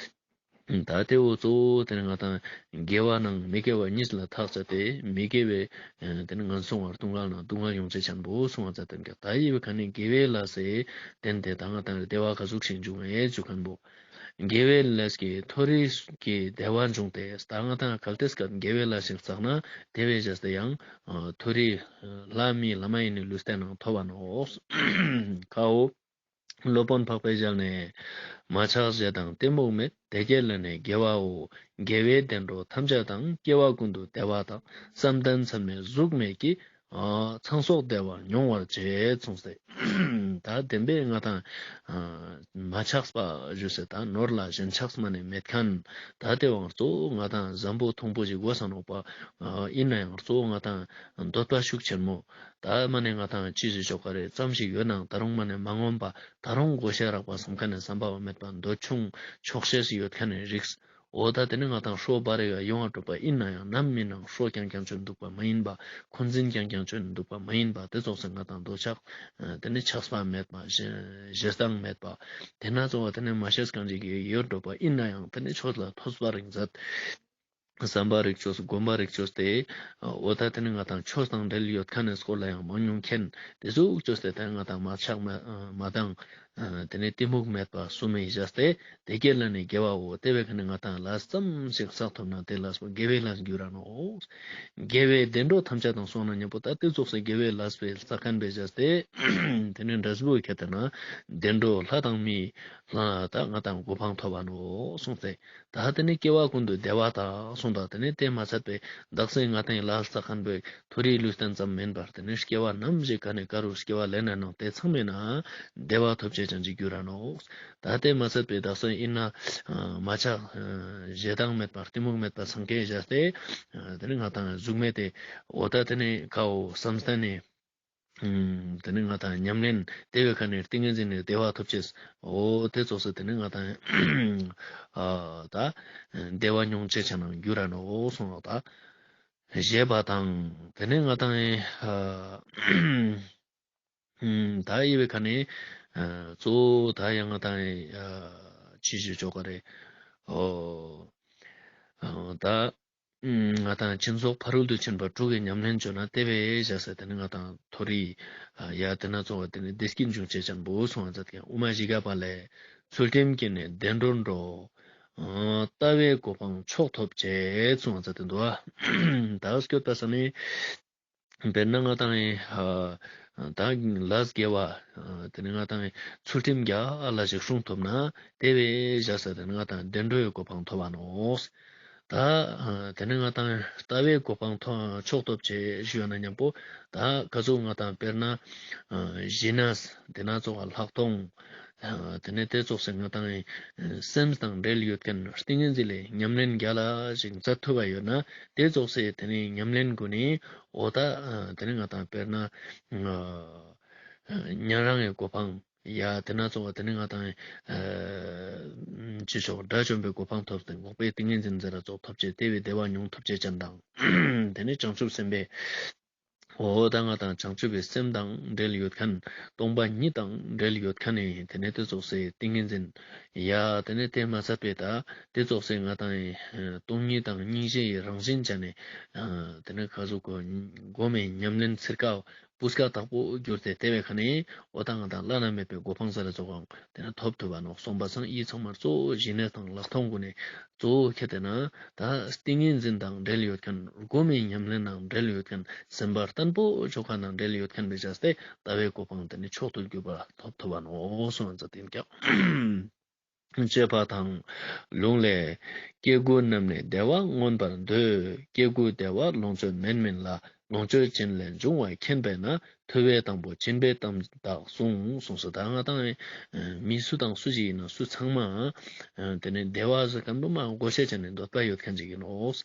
ད་དེ་བོ་གཙོ་བོ་དེ་ནི་ང་དང་དགེ་བ་ནང་མི་དགེ་བ་གཉིས་ལ་ཐག་བཅད་དེ་མི་དགེ་བའི་དེ་ནི་ངན་སོང་བ་སྡུག་བསྔལ་ནང་སྡུག་བསྔལ་ཡོང་ཅེས་ཅན་པོ་གསུངས་པ་མཛད་དེ་ད་ཡི་བའི་ཀ་ནེ་དགེ་བའི་ལས་སི་རྟེན་དེ་ད་ང་དང་བདེ་བ་ག་ཟུག་ཞིག་འབྱུང་ངེས་ཞུ་མཁན་པོ། དགེ་བའི་ལས་ཀྱིས་མཐོ་རིས་ཀྱི་བདེ་བ་འབྱུང་སྟེ། ད་ང་དང་གལ་ཏེ་སྐབས་དགེ་བའི་ལས་ཤིག་བསགས་ན་དེ་བེ་ཅས་ཏེ་ཡང་མཐོ་རིས་ལྷ་མི་ལྷ་མ་ཡིན་ནི་ལུས་རྟེན་ནང་ཐོབ་བ་ནོག། ཁའོ། སློབ་དཔོན་འཕགས་པའི་ཞལ་ནས། མ་ཆགས་ཞེ་སྡང་གཏི་མུག་མེད། དེ་སྐྱེ་ལས་ནི་དགེ་བའོ། དགེ་བའི་བདེ་འགྲོ་ཐམས་ཅད་དང་། སྐྱེ་བ་ཀུན་ཏུ་བདེ་བ་དང་། བསམ་གཏན་མཚམས་མེད་གཟུགས་མེད་ཀྱི། ཨ་ཚང་སོགས་བདེ་བ་མྱོང་བར་བྱེད་གསུངས་ཏེ། ད་བདེན་པའི་ང་དང་ཨ་མ་ཆགས་པ་ཞུ་སེ་ད་ནོར་ལ་ཞེན་ཆགས་མ་ནེ་མེད་མཁན། ད་དེ་བོ་གཙོ་བོ་ང་དང་བཟང་པོ་མཐོང་པོ་ཞིག་དགོས་ས་ནོག་པ། ཨ་ཡིན་ནའང་གཙོ་བོ་ང་དང་འདོད་པ་ཤུགས་ཆེན་མོ། ད་མ་ནེ་ང་དང་ཅི་ཞིག་ཆོག་ག་རེ་ཙམ་ཞིག་ཡོད་ནའང་ད་རུང་མ་ནེ་མ་ངོམས་པ། ད་རུང་དགོས་ཤེས་རག་པ་བསམ་མཁན་ནི་བསམ་པ་བ་མེད་པ་འདོད་ཆུང་ཆོག་ཤེས་སུ་ཡོད་མཁན་ནི་རིགས། འོ་ད་དེ་ནི་ང་དང་ཧྲོ་བ་རེ་ཡ་ཡོང་བ་འགྲོ་པ་ཡིན་ནའང་ནམ་མིན་ནའང་ཧྲོ་རྐྱང་རྐྱང་ཅོ་འདུག་པ་མ་ཡིན་པ། འཁོན་འཛིན་རྐྱང་རྐྱང་ཅོ་འདུག་པ་མ་ཡིན་པ། དེ་ཙོགས་སེ་ང་དང་འདོད་ཆགས་དེ་ནི་ཆགས་པ་མེད་པ། ཞེ་ཞེ་སྡང་མེད་པ། དེ་ན་གཙོ་བོ་དེ་ནི་མ་ཤེས་གང་ཅིག་ཡོད་འགྲོ་པ་ཡིན་ནའང་དེ་ནི་ཆོས་ལ་ཐོས་པ་རིག་མཛད། བསམ་པ་རིག་ཅོས་སྒོམ་པ་རིག་ཅོས་ཏེ། འོ་ད་དེ་ནི་ང་དང་ཆོས་དང་འབྲེལ་ཡོད་མཁན་ནི་སྐོར་ལ་ཡང་མང་ཉུང་མཁྱེན། དེ་ཟུག་ཅོས་ཏེ་ད་ང་དང་མ་ཆགས་མ་མ་སྡང་ ཨ་དེ་ནས་གཏི་མུག་མེད་པ་སུ་མེ་བཞག་སྟེ་དེ་ཀའི་ལ་ནི་དགེ་བའོ། དེ་བས་ཁ་ནི་ང་དང་ལས་ཙམ་ཞིག་བསགས་ཐུབ་ན་དེ་ལས་པོ་དགེ་བའི་ལས་འགྱུར་ར་ནོག། དགེ་བའི་བདེ་འགྲོ་ཐམས་ཅད་དང་གསུངས་ན་མཉམ་པོ་ད་དེ་ཙོགས་སེ་དགེ་བའི་ལས་པའི་ས་ཁན་བེ་བཞག་སྟེ་དེ་ནི་འབྲས་བུ་ཁྱེར་ཏེ་ན་བདེ་འགྲོ་ལྷ་དང་མིའི་ལྷ་ད་ང་དང་གོ་འཕང་ཐོབ་བ་ནོག་གསུངས་ཏེ། ད་དེ་ནི་སྐྱེ་བ་ཀུན་ཏུ་བདེ་བ་དང་གསུངས་ད། དེ་ནི་དེ་མ་ཚད་པའི་དག་སེ་ང་དང་ལ་ས་ཁན་བེ་མཐོ་རིས་ལུས་རྟེན་ཙམ་མིན་པར་དེ་ནི་སྐྱེ་བ་ནམ་ཞིག་ག་ནས་ག་རུ་སྐྱེ་བ་ལེན་ན་ནང་དེ་ཚང་མེ་ན་བདེ་བ་ཐོབ་ཅེས་ཅན་ཅིག་འགྱུར་ར་ནོག། ད་དེ་མ་ཚད་པའི་དག་སེ་ཨིན་ན་མ་ཆགས་ཞེ་སྡང་མེད་པ་གཏི་མུག་མེད་པ་སངས་རྒྱས་བཞག་སྟེ་དེ་ནི་ང་དང་གཟུགས་མེད་དེ་འོ་ད་དེ་ནི་ཀའོ་བསམ་གཏན་ནི་དེ་ནི་ང་དང་ཉམས་ལེན་དེ་བས་ཁ་ནས་ཏིང་ངེ་འཛིན་ནི་བདེ་བ་ཐོབ་ཅེས་འོ་དེ་ཙོགས་སེ་དེ་ནི་ང་དང་ཨ་ད་བདེ་བ་མྱོང་ཅེས་ཅན་ནང་འགྱུར་ར་ནོག་གསུངས་ནོག། ད་ཞེས་པ་དང་དེ་ནི་ང་དང་ཨ་ད་ཡི་བའི་ཁ་ནས་ཨ་གཙོ་བོ་ད་ཡང་ང་དང་ཨ་ཅི་ཞུ་ཆོག་ག་རེ་འོ་ཨ་ད་ང་དང་སྦྱིན་སོགས་ཕ་རོལ་ཏུ་ཕྱིན་པ་དྲུག་གི་ཉམས་ལེན་བཅོ་ན་དེ་བས་བཞག་ས་དེ་ནི་ང་དང་མཐོ་རིས་ཡ་དེ་ན་ཚོགས་པ་དེ་ནི་བདེ་སྐྱིད་འབྱུང་ཅེས་ཅན་པོ་གསུངས་པ་མཛད་ཀྱང་དབུ་མ་བཞི་ག་པ་ལས་ཚུལ་ཁྲིམས་ཀྱིས་ནི་བདེ་འགྲོར་འགྲོ། ལྟ་བའི་གོ་འཕང་མཆོག་ཐོབ་ཅེས་གསུངས་པ་མཛད་དེ་འདུག་ཨ། ད་སྐྱོད་པ་ས་ནི་དཔེར་ན་ང་དང་ཨེ་ད་ལས་དགེ་བ་དེ་ནི་ང་དང་ཨེ་ཚུལ་ཁྲིམས་རྒྱ་ལ་ཞིག་སྲུང་ཐུབ་ན་དེ་བས་བཞག་ས་དེ་ནི་ང་དང་བདེ་འགྲོའི་གོ་འཕང་ཐོབ་བ་ནོག། ད་དེ་ནི་ང་དང་ལྟ་བའི་གོ་འཕང་ཐོབ་མཆོག་ཐོབ་ཅེས་ཞུ་ན་མཉམ་པོ་ད་ག་ཚོད་ང་དང་དཔེར་ན་ཞི་གནས་དེ་ན་ཚོགས་ལྷག་མཐོང་དེ་ནི་དེ་ཙོགས་སེ་ང་དང་སེམས་དང་འབྲེལ་ཡོད་མཁན་ཏིང་ངེ་འཛིན་ལས་ཉམས་ལེན་རྒྱ་ལ་ཞིག་མཛད་ཐུབ་པ་ཡོད་ན་དེ་ཙོགས་སེ་དེ་ནི་ཉམས་ལེན་གུན་ནི་འོ་ད་དེ་ནི་ང་དང་དཔེར་ན་ཉན་རང་གི་གོ་འཕང་ཡ་དེ་ན་ཚོགས་དེ་ནི་ང་དང་ཅི་ཆོག་དགྲ་བཅོམ་པའི་གོ་འཕང་ཐོབ་སྟེ་འགོག་པའི་ཏིང་ངེ་འཛིན་ཟེར་ར་ཚོགས་ཐོབ་ཅེས་དེ་བས་བདེ་བ་མྱོང་ཐུབ་ཅེས་ཅན་དང་དེ་ནི་བྱང་ཆུབ་སེམས་དཔའི་འོ་ད་ང་དང་བྱང་ཆུབ་པའི་སེམས་དང་འབྲེལ་ཡོད་མཁན་སྟོང་པ་ཉིད་དང་འབྲེལ་ཡོད་མཁན་ནི་དེ་ནི་དེ་ཙོགས་སེ་ཏིང་ངེ་འཛིན་ཡ་དེ་ནི་དེ་མ་ཚད་པའི་ད་དེ་ཙོགས་སེ་ང་དང་སྟོང་ཉིད་དང་སྙིང་རྗེ་ཡི་རང་བཞིན་ཅན་ནི་དེ་ནི་ཁ་ཟུག་གོ་སྒོམ་མེད་ཉམས་ལེན་ཚིར་ཀ་སྤུས་ཀ་དག་པོ་གྱུར་ཏེ་དེ་བས་ཁ་ནི་འོ་ད་ང་དང་བླ་ན་མེད་པའི་གོ་འཕང་ཟེར་ར་ཚོགས་དེ་ནི་ཐོབ་ཐུབ་བ་ནོག། སོང་པ་སང་ཡི་ཚང་མར་གཙོ་བོ་ཞི་གནས་དང་ལྷག་མཐོང་གུན་ནི་གཙོ་བོ་ཁྱེར་ཏེ་ན་ད་ཏིང་ངེ་འཛིན་དང་འབྲེལ་ཡོད་མཁན་སྒོམ་མེད་ཉམས་ལེན་དང་འབྲེལ་ཡོད་མཁན་སེམས་པ་བརྟན་པོ་ཆོ་ག་དང་འབྲེལ་ཡོད་མཁན་བེ་བྱས་ཏེ་ལྟ་བའི་གོ་འཕང་དེ་ནི་མཆོག་ཏུ་གྱུར་པ་ཐོབ་ཐུབ་བ་ནོག་གསུངས་པ་མཛད་དེ་ཡིན་ཀྱང་། ཅེས་པ་དང་། ལུང་ལས། སྐྱེ་དགུ་རྣམས་ནི་བདེ་བ་མངོན་པར་འདོད། སྐྱེ་དགུའི་བདེ་བ་ལོངས་སྤྱོད་མིན་མིན་ལ། ལོངས་སྤྱོད་སྦྱིན་ལས་འབྱུང་བ་མཁྱེན་པས་ན། ཐུབ་པའི་དང་པོ་སྦྱིན་པའི་གཏམ་དག་གསུངས། གསུངས་སོ། ད་ང་དང་མི་སུ་དང་སུ་ཞིག་ཡིན་ན་སུ་ཚང་མ་དེ་ནི་བདེ་བ་ཟེར་མཁན་པོ་མ་དགོས་ཤེས་ཅན་ནི་འདོད་པ་ཡོད་མཁན་ཅིག་ཡིན་ནོག།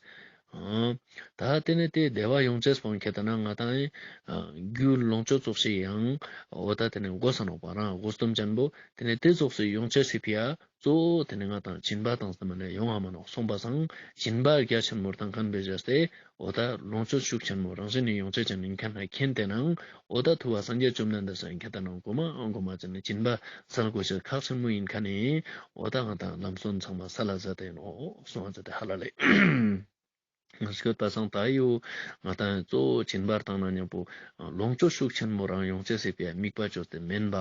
ད་དེ་ནི་དེ་བདེ་བ་ཡོང་ཅེས་སྤང་ཁྱེར་ཏེ་ན་ང་དང་རྒྱུ་ལོངས་སྤྱོད་ཙོགས་ཤིག་ཡང་འོ་ད་དེ་ནི་དགོས་ས་ནོག་པ་རང་དགོས་སྟོམ་ཅན་པོ་དེ་ནི་དེ་ཙོགས་སུ་ཡོང་ཅེས་སི་ཕི་ཡ་གཙོ་བོ་དེ་ནི་ང་དང་སྦྱིན་པ་བཏང་སྟེ་མ་ནི་ཡོང་བ་མ་ནོག། སོང་པ་སང་སྦྱིན་པ་རྒྱ་ཆེན་མོ་བཏང་མཁན་བེ་བྱས་ཏེ་འོ་ད་ལོངས་སྤྱོད་ཤུགས་ཆེན་མོ་རང་བཞིན་ནི་ཡོང་ཅེས་ཅན་ཡིན་མཁན་ཧ་མཁྱེན་ཏེ་ནང་འོ་ད་ཐུབ་པ་སངས་རྒྱས་བཅོམ་ལྡན་འདས་སི་ཁྱེར་ཏེ་ན་གོ་མ་གོ་མ་ཅན་ནི་སྦྱིན་པ་སལ་དགོས་ཤེས་ཁག་ཆེན་མོ་ཡིན་མཁན་ནི་འོ་ད་ང་དང་ལམ་སྲོལ་ཚང་མ་སལ་ལ་མཛད་དེ་ཡིན་ནོག་གསུངས་པ་མཛད་དེ་ཧ་ལ་ལེ། སྐྱོད་པ་སང་ད་ཡོ་ང་དང་གཙོ་བོ་སྦྱིན་པ་བཏང་ན་མཉམ་པོ་ལོངས་སྤྱོད་ཤུགས་ཆེན་མོ་རང་ཡོང་ཅེས་སི་ཕི་ཡ་དམིགས་པ་བཅོས་ཏེ་མིན་པ།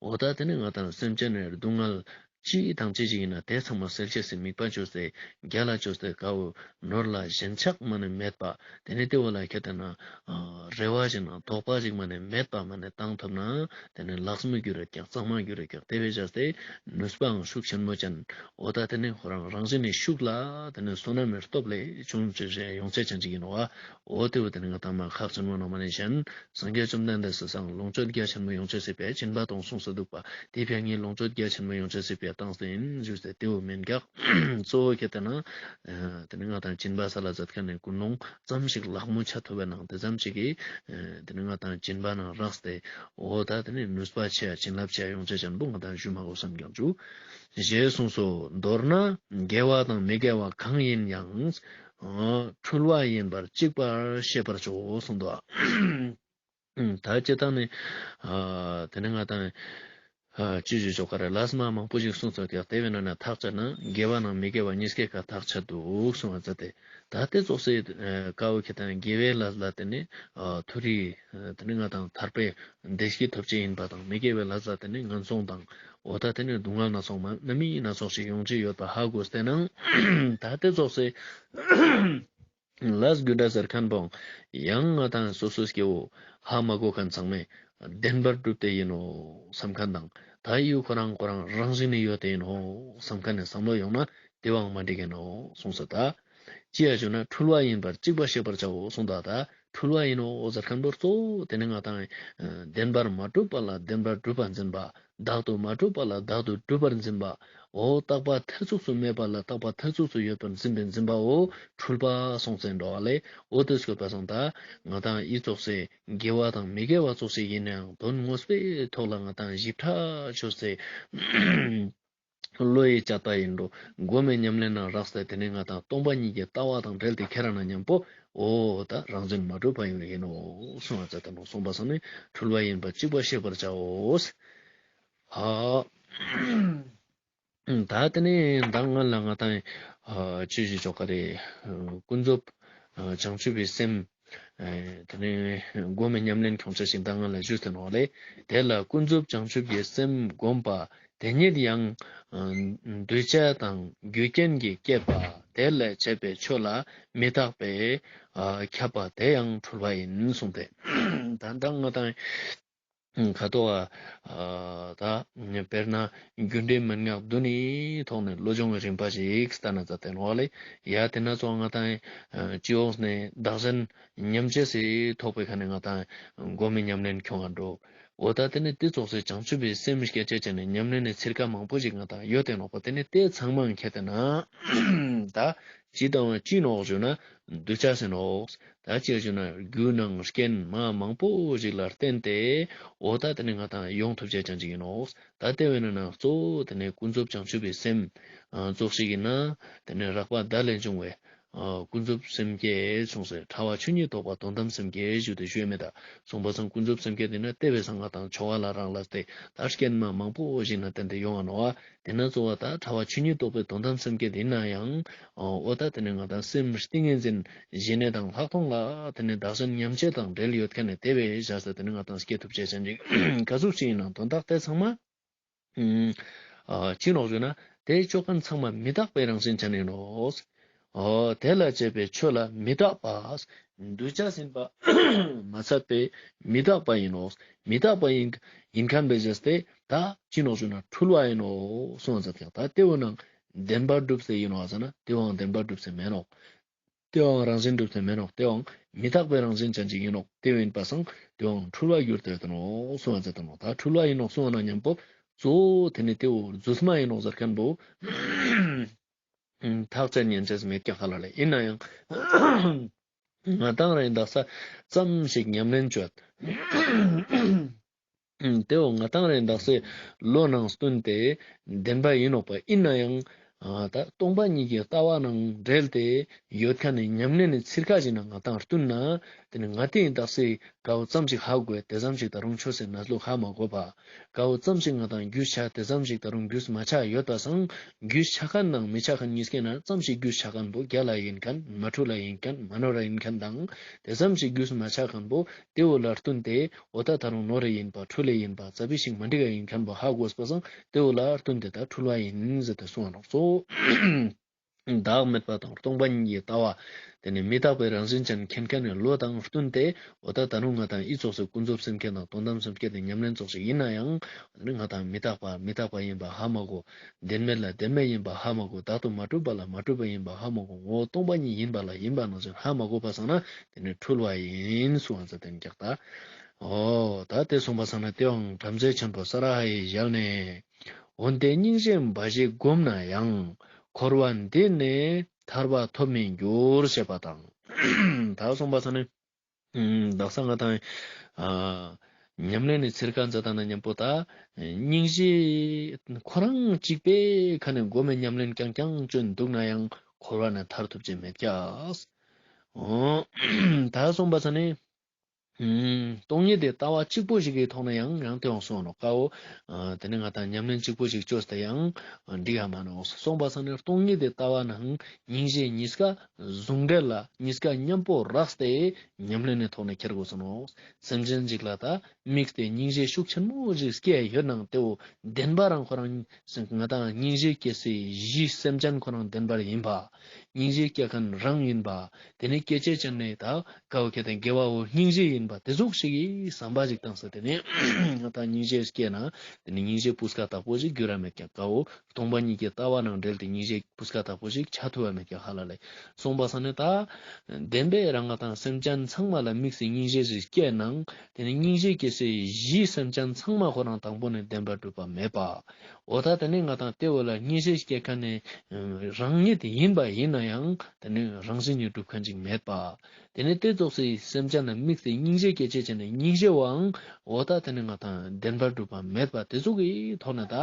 འོ་ད་དེ་ནི་ང་དང་སེམས་ཅན་ནི་སྡུག་བསྔལ་ཅི་དང་ཅི་ཞིག་ཡིན་ན་དེ་ཚང་མ་སེལ་ཅེས་སི་དམིགས་པ་བཅོས་ཏེ་རྒྱ་ལ་བཅོས་ཏེ་ཀ་བོ་ནོར་ལ་ཞེན་ཆགས་མ་ནི་མེད་པ། དེ་ནི་དེ་བོ་ལ་ཁྱེར་ཏེ་ན་རེ་བ་ཞིག་ན་དོགས་པ་ཞིག་མ་ནི་མེད་པ་མ་ནི་བཏང་ཐུབ་ན་དེ་ནི་ལགས་མོ་གྱུར་རེད་ཀྱང་གཙང་མ་གྱུར་རེད་ཀྱང་དེ་བེ་བྱས་ཏེ་ནུས་པའང་ཤུགས་ཆེན་མོ་ཅན། འོ་ད་དེ་ནི་ཁོ་རང་རང་བཞིན་ནི་ཤུགས་ལ་དེ་ནི་བསོད་ནམས་མི་སྟོབས་ལས་བྱུང་ཅེས་ཡོང་ཅེས་ཅན་ཅིག་ཡིན་ནོག་པ། འོ་དེ་བོ་དེ་ནི་ང་དང་མ་ཁག་ཆེན་མོ་ནོག་མ་ནི་གཞན་སངས་རྒྱས་བཅོམ་ལྡན་འདས་སི་སང་ལོངས་སྤྱོད་རྒྱ་ཆེན་མོ་ཡོང་ཅེས་སི་ཕི་ཡ་སྦྱིན་པ་གཏོང་གསུངས་སུ་འདུག་པ། དེ་ཕི་ཡ་ངས་ལོངས་སྤྱོད་རྒྱ་ཆེན་མོ་ཡོང་ཅེས་སི་ཕི་ཡ་བཏང་སྟེ་ཡིན་ཞུས་ཏེ་དེ་བོ་མིན་ཀྱག། གཙོ་བོ་ཁྱེར་ཏེ་ན་དེ་ནི་ང་དང་སྦྱིན་པ་སལ་ལ་མཛད་མཁན་ནི་ཀུན་སློང་ཙམ་ཞིག་ལགས་མོ་ཆ་ཐུབ་པའི་ནང་དེ་ཙམ་ཞིག་གིས་དེ་ནི་ང་དང་སྦྱིན་པ་ནང་རགས་ཏེ་འོ་ད་དེ་ནི་ནུས་པ་ཆེ་ཡ་བྱིན་རླབས་ཆེ་ཡ་ཡོང་ཅེས་ཅན་པོ་ང་དང་ཞུ་མ་དགོས་བསམ་ཀྱང་བཅུག། ཞེས་གསུངས་སོ། མདོར་ན་དགེ་བ་དང་མི་དགེ་བ་གང་ཡིན་ཡང་འཁྲུལ་བ་ཡིན་པར་གཅིག་པར་ཤེས་པར་བྱའོ་གསུངས་འདུག། ད་སྤྱིར་བཏང་ནི་དེ་ནི་ང་དང་ ཨ་ཅི་ཞུ་ཆོག་ག་རེ། ལས་མ་མང་པོ་ཞིག་གསུངས་ཚར་ཀྱག། དེ་བས་ན་ན་ཐག་བཅད་ན་དགེ་བ་ནང་མི་དགེ་བ་གཉིས་ཀའི་ཀ་ཐག་ཆད་འདུག་གསུངས་པ་ཙ་ཏེ། ད་དེ་ཙོགས་སེ་ཀ་བོ་ཁེ་ཏང་དགེ་བའི་ལས་ལ་དེ་ནི་ཨ་མཐོ་རིས་དེ་ནི་ང་ཏང་ཐར་པའི་བདེ་སྐྱིད་ཐོབ་ཅེས་ཡིན་པ་དང་མི་དགེ་བའི་ལས་ལ་དེ་ནི་ངན་སོང་དང་འོ་ད་དེ་ནི་སྡུག་བསྔལ་སྣ་ཚོགས་མ་སྣ་མིན་སྣ་ཚོགས་ཤིག་ཡོང་ཅེས་ཡོད་པ་ཧ་གོ་སྟེ་ནང་ད་དེ་ཙོགས་སེ་ལས་རྒྱུ་འབྲས་ཟེར་མཁན་པོ་ཡང་ང་ཏང་སོ་སོ་སྐྱེ་བོ་ཧ་མ་གོ་མཁན་ཚང་མས་བདེན་པར་གྲུབ་སྟེ་ཡིན་ནོ་བསམ་མཁན་དང་ད་ཡུལ་ཁོ་རང་ཁོ་རང་རང་བཞིན་ནི་ཡོད་དེ་ཡིན་ནོ་བསམ་མཁན་ནི་བསམ་བློ་ཡོང་ན་དེ་བའང་མ་འགྲིག་གི་ནོ་གསུངས་སོ། ད་ཅི་ཡ་ཞུ་ན་འཁྲུལ་བ་ཡིན་པར་གཅིག་པ་ཤེས་པར་བྱའོ་གསུངས། ད་ད་འཁྲུལ་བ་ཡིན་ནོ་ཟེར་མཁན་པོ་གཙོ་བོ་དེ་ནི་ང་ཏང་བདེན་པར་མ་གྲུབ་པ་ལ་བདེན་པར་གྲུབ་པར་འཛིན་པ། བདག་ཏུ་མ་གྲུབ་པ་ལ་བདག་ཏུ་གྲུབ་པར་འཛིན་པ། འོ་རྟག་པ་མཐར་ཐུག་སུ་མེད་པ་ལ་རྟག་པ་མཐར་ཐུག་སུ་ཡོད་པར་འཛིན་པའི་འཛིན་པའོ་འཁྲུལ་པ་སོང་ཚེ་འགྲོ་བ་ལས། འོ་དེ་སྐྱོད་པ་སང་ད་ང་ཏང་ཨི་ཙོགས་སེ་དགེ་བ་དང་མི་དགེ་བ་ཙོགས་ཤིག་ཡིན་ནའང་དོན་དངོས་པོའི་ཐོག་ལ་ང་ཏང་ཞིབ་ཕྲ་ཆོས་སེ་བློ་ཡི་དཔྱད་པ་ཡིན་འགྲོ། སྒོམ་མེད་ཉམས་ལེན་ན་རགས་ཏེ་དེ་ནས་ང་ཏང་སྟོང་པ་ཉིད་ཀྱི་ལྟ་བ་དང་འབྲེལ་ཏེ་ཁྱེར་ན་མཉམ་པོ་འོ་ད་རང་བཞིན་མ་གྲུབ་པ་ཡིན་ནོ་གསུངས་པ་ཙ་ཏེ་ནོ་གསུངས་པ་སང་ནི་འཁྲུལ་བ་ཡིན་པ་གཅིག་པ་ཤེས་པར་བྱའོ། ཧ། ད་དེ་ནས་མདང་སྔ་ལ་ང་ཏང་ཨ་ཅི་ཞུ་ཆོག་ག་རེ། ཀུན་རྫོབ་ཨ་བྱང་ཆུབ་པའི་སེམས། ཨ་དེ་ནས་སྒོམ་མེད་ཉམས་ལེན་ཁྱོང་ཆ་ཞིག་མདང་སྔ་ལ་ཞུས་ཏེ་ནོ་ལེ། དེ་ལ་ཀུན་རྫོབ་བྱང་ཆུབ་ཀྱི་སེམས་བསྒོམས་པ་དེ་ཉིད་ཡང་ཨ་གདུལ་བྱ་དང་རྒྱུ་རྐྱེན་གྱིས་བསྐྱེད་པ་དེ་ལས་བྱེད་པའི་ཆོས་ལ་མི་རྟག་པས་ཨ་ཁྱབ་པ་དེ་ཡང་འཁྲུལ་བ་ཡིན་གསུངས་ཏེ། ད་མདང་སྔ་ཏང་ཁ་ཐོག་ཨ་ད་དཔེར་ན་རྒྱུ་འབྲས་མན་ངག་བདུན་ནི་ཐོག་ནས་བློ་སྦྱོང་གི་རིམ་པ་ཞིག་ལྟ་ན་ཙ་ཏེ་ནོ་ལེ། ཡ་དེ་ན་ཚོ་ང་ཏང་སྤྱི་ཡོངས་ནས་བདག་གཞན་མཉམ་བརྗེ་སེ་ཐོག་པའི་ཁ་ནས་ང་ཏང་སྒོམ་མེད་ཉམས་ལེན་ཁྱོང་ང་འགྲོ། འོ་ད་དེ་ནས་དེ་ཙོགས་སེ་བྱང་ཆུབ་པའི་སེམས་སྐྱེ་ཅེས་ཅན་ནི་ཉམས་ལེན་ནི་ཚིར་ཁ་མང་པོ་ཞིག་ང་ཏང་ཡོད་དེ་ནོག་པ། དེ་ནས་དེ་ཚང་མ་ཁྱེར་ཏེ་ན་ད་ཅི་དང་ཅི་ནོག་ཞུ་ན་གདུལ་བྱ་ཟེར་ནོག། ད་ཅི་ཞུ་ན་རྒྱུ་ནང་རྐྱེན་མ་མང་པོ་ཞིག་ལ་བརྟེན་ཏེ་འོ་ད་དེ་ནས་ང་ཏང་ཡོང་ཐུབ་ཅེས་ཅན་ཅིག་ཡིན་ནོག། ད་དེ་བས་ན་ན་གཙོ་བོ་དེ་ནས་ཀུན་རྫོབ་བྱང་ཆུབ་པའི་སེམས་ཙོགས་ཤིག་ཡིན་ན་དེ་ནས་རགས་པ་བརྡ་ལས་བྱུང་བའི་ཨ་ཀུན་རྫོབ་སེམས་བསྐྱེད་གསུངས་སེ་ཕྲ་བ་ཆོས་ཉིད་རྟོགས་པ་དོན་དམ་སེམས་བསྐྱེད་ཞུ་སྟེ་ཞུས་མེད་ད། གསུངས་པ་སང་ཀུན་རྫོབ་སེམས་བསྐྱེད་དེ་ན་དེ་བས་སང་ང་ཏང་ཆོ་ག་ལ་རག་ལས་ཏེ་ད་རྐྱེན་མ་མང་པོ་ཞིག་ན་བརྟེན་ཏེ་ཡོང་ང་ནོག་པ། དེ་ན་གཙོ་བོ་ད་ཕྲ་བ་ཆོས་ཉིད་རྟོགས་པའི་དོན་དམ་སེམས་བསྐྱེད་ཡིན་ན་ཡང་འོ་ད་དེ་ནས་ང་ཏང་སེམས་ཏིང་ངེ་འཛིན་ཞི་གནས་དང་ལྷག་མཐོང་ལ་དེ་ནས་བདག་གཞན་མཉམ་བརྗེ་དང་འབྲེལ་ཡོད་མཁན་ནི་དེ་བས་བཞག་སྟེ་དེ་ནས་ང་ཏང་སྐྱེ་ཐུབ་ཅེས་ཅན་ཅིག་ག་ཟུག་ཅིག་ཡིན་ན་དོན་དག་དེ་ཚང་མ་ཨ་ཅི་ནོག་ཞུ་ན་དེ་ཅོ་མཁན་ཚང་མ་མི་རྟག་པའི་རང་བཞིན་ཅན་ཡིན་ནོག། འོ་དེ་ལ་བྱེད་པའི་ཆོས་ལ་མི་རྟག་པ། གདུལ་བྱ་ཟིན་པ་མ་ཚད་པའི་མི་རྟག་པ་ཡིན་ནོག། མི་རྟག་པ་ཡིན་ཡིན་མཁན་བས་བྱས་ཏེ་ད་ཅི་ནོག་ཞུ་ན་འཁྲུལ་བ་ཡིན་ནོག་གསུངས་པ་ཙ་ཏེ་ཡང་ད་དེ་བོ་ནང་བདེན་པར་གྲུབ་སྟེ་ཡིན་ནོག་ཟེར་ན་དེ་བོའང་བདེན་པར་གྲུབ་སྟེ་མེད་ནོག། དེ་བོའང་རང་བཞིན་གྲུབ་སྟེ་མེད་ནོག། དེ་བོའང་མི་རྟག་པའི་རང་བཞིན་ཅན་ཅིག་ཡིན་ནོག། དེ་བོ་ཡིན་པ་སང་དེ་བོའང་འཁྲུལ་བ་གྱུར་ཏེ་ཡོད་ནོག་གསུངས་པ་ཙ་ཏེ་ནོ། ད་འཁྲུལ་བ་ཡིན་ནོག་གསུངས་པ་ན་མཉམ་པོ་གཙོ་བོ་དེ་ནི་དེ་བོ་རྫུས་མ་ཡིན་ནོག་ཟེར་མཁན་བོ་ཐག་བཅད་ཉན་ཅེས་མེད་ཀྱག་ཧ་ལ་ལེ། ཡིན་ན་ཡང་ང་ཏང་རེ་དག་ས་ཙམ་ཞིག་ཉམས་ལེན་བྱོས། དེ་བོ་ང་ཏང་རེ་དག་སའི་བློ་ནང་བསྟུན་ཏེ་བདེན་པ་ཡིན་ནོག་པ། ཡིན་ན་ཡང་ཨ་ད་སྟོང་པ་ཉིད་ཀྱི་ལྟ་བ་ནང་འབྲེལ་ཏེ་ཡོད་མཁན་ནི་ཉམས་ལེན་ནི་ཚིར་ཁ་ཞིག་ན་ང་ཏང་བསྟུན་ན་དེ་ནི་ང་ཏེ་ཡིན་དག་སའི་ག་བོ་ཙམ་ཞིག་ཧ་གོ་དེ་ཙམ་ཞིག་ད་རུང་ཆོས་སི་གནས་ལུགས་ཧ་མ་གོ་བ། ག་བོ་ཙམ་ཞིག་ང་ཏང་རྒྱུས་ཆ་དེ་ཙམ་ཞིག་ད་རུང་རྒྱུས་མ་ཆ་ཡོད་པ་སང་རྒྱུས་ཆ་མཁན་ནང་མི་ཆ་མཁན་གཉིས་ཀའི་ནང་ཙམ་ཞིག་རྒྱུས་ཆ་མཁན་བོ་རྒྱལ་ལ་ཡིན་མཁན་མ་འཁྲུལ་ལ་ཡིན་མཁན་མ་ནོར་ལ་ཡིན་མཁན་དང་དེ་ཙམ་ཞིག་རྒྱུས་མ་ཆ་མཁན་བོ་དེ་བོ་ལ་བསྟུན་ཏེ་འོ་ད་ད་རུང་ནོར་རེ་ཡིན་པ་འཁྲུལ་ལེ་ཡིན་པ་ཙ་པིག་ཞིག་མ་འགྲིག་ག་ཡིན་མཁན་བོ་ཧ་གོ་སྤ་སང་དེ་བོ་ལ་བསྟུན་ཏེ་ད་འཁྲུལ་བ་ཡིན་ཟེར་ཏེ་གསུངས་པ་ནོག་སོ། བདག་མེད་པ་དང་སྟོང་པ་ཉིད་ཀྱི་ལྟ་བ། དེ་ནི་མི་རྟག་པའི་རང་བཞིན་ཅན་མཁྱེན་མཁན་ནི་བློ་དང་བསྟུན་ཏེ་འོ་ད་ད་རུང་ང་ཏང་ཨི་ཙོགས་སུ་ཀུན་རྫོབ་སེམས་བསྐྱེད་དང་དོན་དམ་སེམས་བསྐྱེད་དེ་ཉམས་ལེན་ཙོགས་ཤིག་ཡིན་ན་ཡང་དེ་ནི་ང་ཏང་མི་རྟག་པ་མི་རྟག་པ་ཡིན་པ་ཧ་མ་གོ། བདེན་མེད་ལ་བདེན་མེད་ཡིན་པ་ཧ་མ་གོ། བདག་ཏུ་མ་གྲུབ་པ་ལ་མ་གྲུབ་པ་ཡིན་པ་ཧ་མ་གོ། ངོ་བོ་སྟོང་པ་ཉིད་ཡིན་པ་ལ་ཡིན་པ་ནང་བཞིན་ཧ་མ་གོ་བ་སང་ན་དེ་ནི་འཁྲུལ་བ་ཡིན་གསུངས་པ་ཙ་ཏེ་ཡིན་ཀྱག་ད། འོ་ད་དེ་གསུངས་པ་སང་ན་དེའང་བྲམ་ཟེ་ཆེན་པོ་ས་ར་ཧ་ཡི་ཞལ་ནས། འོན་ཏེ་སྙིང་རྗེ་འབའ་ཞིག་བསྒོམས་ན་ཡང་། འཁོར་བ་འདི་ནས་ཐར་པ་ཐོབ་མི་འགྱུར་ཞེས་པ་དང་། ད་གསུངས་པ་སང་ན་དག་ས་ང་ཏང་ཨ་ཉམས་ལེན་ནི་ཚིར་ཁ་མཛད་ད་ན་མཉམ་པོ་ད་སྙིང་རྗེ་ཁོ་རང་གཅིག་པའི་ཁ་ནས་སྒོམ་མེད་ཉམས་ལེན་རྐྱང་རྐྱང་བཅོས་འདུག་ན་ཡང་འཁོར་བ་ནས་ཐར་ཐུབ་ཅེས་མེད་ཀྱག། འོ་ད་གསུངས་པ་སང་ན་ ཨུམ། སྟོང་ཉིད་དེ་ལྟ་བ་གཅིག་པོ་ཞིག་གི་ཐོག་ནས་ཡང་ཡང་དེ་ཡང་གསུངས་ནོག་ཀ་བོ། ཨ་དེ་ནི་ང་དང་ཉམས་ལེན་གཅིག་པོ་ཞིག་བཅོས་ཏེ་ཡང་འགྲིག་ཡ་མ་ནོག་གསུངས་པ་སང་ནི། སྟོང་ཉིད་དེ་ལྟ་བ་ནང་སྙིང་རྗེ་གཉིས་ཀ་ཟུང་འབྲེལ་ལ་གཉིས་ཀ་མཉམ་པོ་རགས་ཏེ་ཉམས་ལེན་ནི་ཐོག་ནས་ཁྱེར་དགོས་སོ་ནོག་སེམས་ཅན་ཅིག་ལ་ད་དམིགས་ཏེ་སྙིང་རྗེ་ཤུགས་ཆེན་མོ་ཞིག་སྐྱེ་ཡོད་ནང་དེ་བོ་བདེན་པ་རང་ཁོ་རང་ང་དང་སྙིང་རྗེ་སྐྱེ་སའི་གཞི་སེམས་ཅན་ཁོ་རང་བདེན་པར་ཡིན་པ། སྙིང་རྗེ་སྐྱེ་མཁན་རང་ཡིན་པ། དེ་ནི་སྐྱེ་ཅེས་ཅན་ནི་ད་ཀ་བོ་ཁྱེད་དང་དགེ་བ་བོ་སྙིང་རྗེ་ཡིན་པ་དེ་ཟུག་ཞིག་གི་བསམ་པ་ཞིག་བཏང་ས། དེ་ནི་ང་དང་སྙིང་རྗེ་སྐྱེ་ན་དེ་ནི་སྙིང་རྗེ་སྤུས་ཀ་དག་པོ་ཞིག་འགྱུར་ར་མེད་ཀྱང་ཀ་བོ་སྟོང་པ་ཉིད་ཀྱི་ལྟ་བ་ནང་འབྲེལ་ཏེ་སྙིང་རྗེ་སྤུས་ཀ་དག་པོ་ཞིག་ཆ་ཐུབ་བ་མེད་ཀྱང་ཧ་ལ་ལས་གསུངས་པ་སང་ནི། ད་བདེན་པའི་རང་ང་དང་སེམས་ཅན་ཚང་མ་ལ་དམིགས་སའི་སྙིང་རྗེ་ཞིག་སྐྱེ་ནང་དེ་ནི་སྙིང་རྗེ་སྐྱེ་སའི་གཞི་སེམས་ཅན་ཚང་མ་ཁོ་རང་དང་པོ་ནས་བདེན་པར་གྲུབ་པ་མེད་པ། འོ་ད་དེ་ནི་ང་དང་དེ་བོ་ལ་སྙིང་རྗེ་སྐྱེ་མཁན་ནི་རང་ཉིད་ཡིན་པ་ཡིན་ན་ཡང་དེ་ནི་རང་བཞིན་ནི་གྲུབ་མཁན་ཅིག་མེད་པ། དེ་ནི་དེ་ཙོགས་སི་སེམས་ཅན་ལ་དམིགས་ཏེ་སྙིང་རྗེ་སྐྱེ་ཅེས་ཅན་ནི་སྙིང་རྗེ་བོའང་འོ་ད་དེ་ནི་ང་དང་བདེན་པར་གྲུབ་པ་མེད་པ་དེ་ཙོགས་སི་ཐོག་ནས་ད་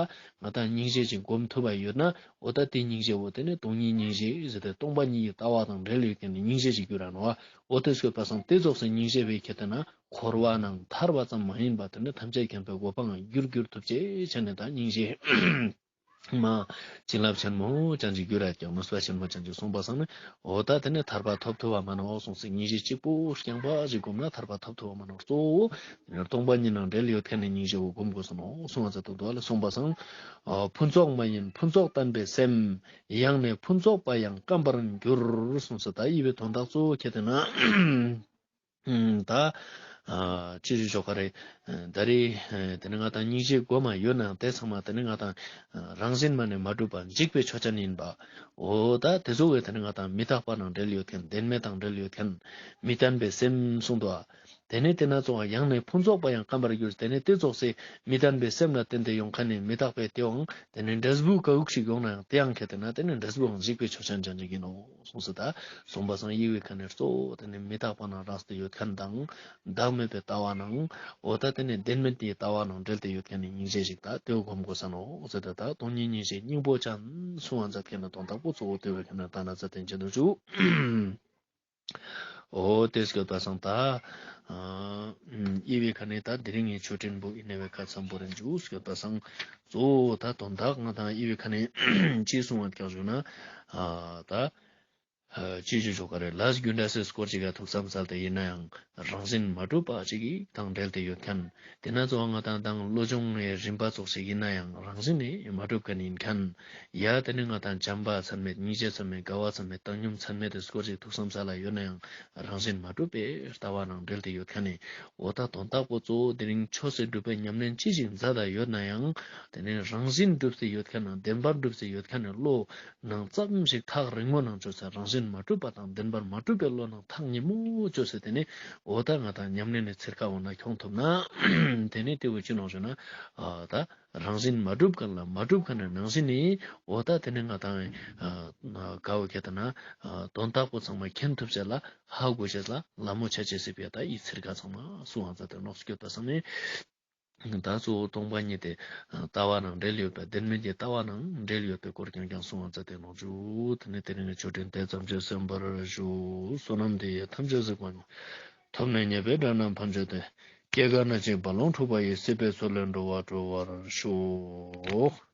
ང་དང་སྙིང་རྗེ་ཅིག་སྒོམ་ཐུབ་པ་ཡོད་ན། འོ་ད་དེ་སྙིང་རྗེ་བོ་དེ་ནི་སྟོང་ཉིད་སྙིང་རྗེ་ཟེར་ཏེ་སྟོང་པ་ཉིད་ཀྱི་ལྟ་བ་དང་འབྲེལ་ཡོད་མཁན་ནི་སྙིང་རྗེ་ཞིག་འགྱུར་ར་ནོག་འོ་དེ་སྐྱོད་པ་སང་དེ་ཙོགས་སི་སྙིང་རྗེ་བོའི་ཁྱད་དེ་ན་འཁོར་བ་ནང་ཐར་བ་ཙམ་མ་ཡིན་པ་དེ་ནི་ཐམས་ཅད་མཁྱེན་པའི་གོ་འཕང་འགྱུར་འགྱུར་ཐུབ་ཅེས་ཅན་ནི་ད་སྙིང་རྗེ་མ་བྱིན་རླབས་ཆེན་མོ་ཅན་ཅིག་འགྱུར་ར་ཀྱང་ནུས་པ་ཆེན་མོ་ཅན་ཅིག་གསུངས་པ་སང་ནི། འོ་ད་དེ་ནི་ཐར་པ་ཐོབ་ཐུབ་བ་མ་ནོག་གསུངས་སི་སྙིང་རྗེ་གཅིག་པོ་རྐྱང་པ་ཞིག་སྒོམ་ན་ཐར་པ་ཐོབ་ཐུབ་བ་མ་ནོག་གཙོ་བོ་སྟོང་པ་ཉིད་ནང་འབྲེལ་ཡོད་མཁན་ནི་སྙིང་རྗེ་བོ་སྒོམ་དགོས་སོ་ནོག་གསུངས་པ་ཟེར་དུ་འདུག་ལ། གསུངས་པ་སང་ཕུན་ཚོགས་མ་ཡིན་ཕུན་ཚོགས་བསྟན་པའི་སེམས། ཡང་ནི་ཕུན་ཚོགས་པ་ཡང་སྐམ་པར་འགྱུར་གསུངས་སོ། ད་ཡི་བའི་དོན་དག་གཙོ་བོ་ཁྱེད་དེ་ན། ཨུམ། ད་ཨ་ཅི་ཞུ་ཆོག་ག་རེ། ད་རེས་ཨ་དེ་ནི་ང་དང་སྙིང་རྗེ་སྒོམ་མ་ཡོད་ནའང་དེ་ཚང་མ་དེ་ནི་ང་དང་ཨ་རང་བཞིན་མ་ནས་མ་གྲུབ་པ་འཇིག་པའི་ཆོས་ཅན་ཡིན་པ། འོ་ད་དེ་ཚོ་བས་དེ་ནི་ང་དང་མི་རྟག་པ་ནང་འབྲེལ་ཡོད་མཁན་བདེན་མེད་དང་འབྲེལ་ཡོད་མཁན་མི་བརྟན་པའི་སེམས་གསུངས་འདུག་ཨ། དེ་ནི་དེ་ན་ཙོགས་ཡང་ནི་ཕུན་ཚོགས་པ་ཡང་སྐམ་པར་འགྱུར། དེ་ནི་དེ་ཙོགས་སི་མི་བརྟན་པའི་སེམས་ལ་བརྟེན་ཏེ་ཡོང་མཁན་ནི་མི་རྟག་པའི་དེའང་དེ་ནི་འབྲས་བུ་ག་འུག་ཞིག་ཡོང་ནའང་དེའང་ཁྱེད་དེ་ན་དེ་ནི་འབྲས་བུའང་འཇིག་པའི་ཆོས་ཅན་ཅན་ཅིག་ཡིན་ནོ། གསུངས་སོ། ད་གསུངས་པ་སང་ཡི་བའི་ཁ་ནས་གཙོ་བོ་དེ་ནི་མི་རྟག་པ་ནང་རགས་ཏེ་ཡོད་མཁན་དང་བདག་མེད་པའི་ལྟ་བ་ནང་འོ་ད་དེ་ནི་བདེན་མེད་ཀྱི་ལྟ་བ་ནང་འབྲེལ་ཏེ་ཡོད་མཁན་ནི་སྙིང་རྗེ་ཞིག་ད་དེ་བོ་སྒོམ་དགོས་ས་ནོག་ཟེར་ཏེ། ད་སྟོང་ཉིད་སྙིང་རྗེ་སྙིང་པོ་ཅན་གསུང་བ་མཛད་མཁན་ནི་དོན་དག་པོ་གཙོ་བོ་དེ་བའི་ཁ་ནས་ད་ན་ཚ་དེ་འཇིན་དུ་བཅུག་འོ་དེ་སྐྱོད་པ་སང་ད་ཨ་ཡི་བའི་ཁ་ནས་ད་དེ་རིང་ངི་ཆོས་འབྲེལ་པོ་ཡིན་ནའི་བའི་ཁ་ཚམ་པོ་རེ་འཇུག་སྐྱོད་པ་སང་གཙོ་བོ་ད་དོན་དག་ང་དང་ཡི་བའི་ཁ་ནས་ཅི་གསུང་བ་ཀྱང་ཞུ་ན་ཨ་ད་ཨ་ཅི་ཞུ་ཆོག་ག་རེ། ལས་རྒྱུ་འབྲས་སི་སྐོར་ཅིག་ག་ཐུགས་བསམ་སལ་ཏེ་ཡིན་ནའང་རང་བཞིན་མ་གྲུབ་པ་ཅིག་གི་དང་འབྲེལ་ཏེ་ཡོད་མཁན། དེ་ན་ཙོགས་ང་དང་དང་བློ་སྦྱོང་ངི་རིམ་པ་ཙོགས་ཤིག་ཡིན་ནའང་རང་བཞིན་ནི་མ་གྲུབ་མཁན་ཡིན་མཁན། ཡ་དེ་ནི་ང་དང་བྱམས་པ་ཚད་མེད་སྙིང་རྗེ་ཚད་མེད་དགའ་བ་ཚད་མེད་བཏང་སྙོམས་ཚད་མེད་དེ་སྐོར་ཅིག་ཐུགས་བསམ་སལ་ལ་ཡོད་ནའང་རང་བཞིན་མ་གྲུབ་པའི་ལྟ་བ་ནང་འབྲེལ་ཏེ་ཡོད་མཁན་ནི། འོ་ད་དོན་དག་པོ་གཙོ་བོ་དེ་རིང་ཆོས་སི་སྒྲུབ་པའི་ཉམས་ལེན་ཅི་ཞིག་མཛད་ད་ཡོད་ནའང་དེ་ནི་རང་བཞིན་གྲུབ་སྟེ་ཡོད་མཁན་ནང་བདེན་པར་གྲུབ་སྟེ་ཡོད་མཁན་ནི་བློ་ནང་ཙམ་ཞིག་ཐག་རིང་མོ་ནང་བཅོས་ཚེ་རང་བཞིན་མ་གྲུབ་པ་དང་བདེན་པར་མ་གྲུབ་པའི་བློ་ནང་ཐག་ཉེ་མོ་བཅོས་ཚེ་དེ་ནི་འོ་ད་ང་དང་ཉམས་ལེན་ནི་ཚེར་ཁ་འོ་ན་ཁྱོང་ཐུབ་ན་དེ་ནི་དེ་བོ་ཅི་ནོག་ཞུ་ན་ཨ་ད་རང་བཞིན་མ་གྲུབ་མཁན་ལ་མ་གྲུབ་མཁན་ནི་ནང་བཞིན་ནི་འོ་ད་དེ་ནི་ང་དང་ཨ་ག་བོ་ཁྱེད་དེ་ན་ཨ་དོན་དག་པོ་ཚང་མ་མཁྱེན་ཐུབ་ཅེས་ལ་ཧ་གོ་ཅེས་ལ་ལ་མོ་ཆ་ཅེས་སི་ཕི་ཡ་ད་ཡི་ཚེར་ཁ་ཚང་མ་གསུང་བ་མཛད་དེ་ནོག་སྐྱོད་པ་སང་ནི། ད་གཙོ་བོ་སྟོང་པ་ཉིད་དེ་ལྟ་བ་ནང་འབྲེལ་ཡོད་པ་བདེན་མེད་ཀྱི་ལྟ་བ་ནང་འབྲེལ་ཡོད་པའི་སྐོར་རྐྱང་རྐྱང་གསུང་བ་མཛད་དེ་ནོག་ཞུ། དེ་ནི་དེ་རིང་ངི་ཆོས་འབྲེལ་དེ་ཙམ་གྱིས་གསན་པར་ཞུ། བསོད་ནམས་འདི་ཡིས་ཐམས་ཅད་གཟིགས་པ་ཉིད། ཐོབ་ནས་ཉེས་པའི་དགྲ་རྣམས་ཕམ་བྱས་ཏེ། སྐྱེ་རྒ་ན་འཆིའི་རྦ་ཀློང་འཁྲུགས་པ་ཡི། སྲིད་པའི་མཚོ་ལས་འགྲོ་བ་སྒྲོལ་བར་ཤོག།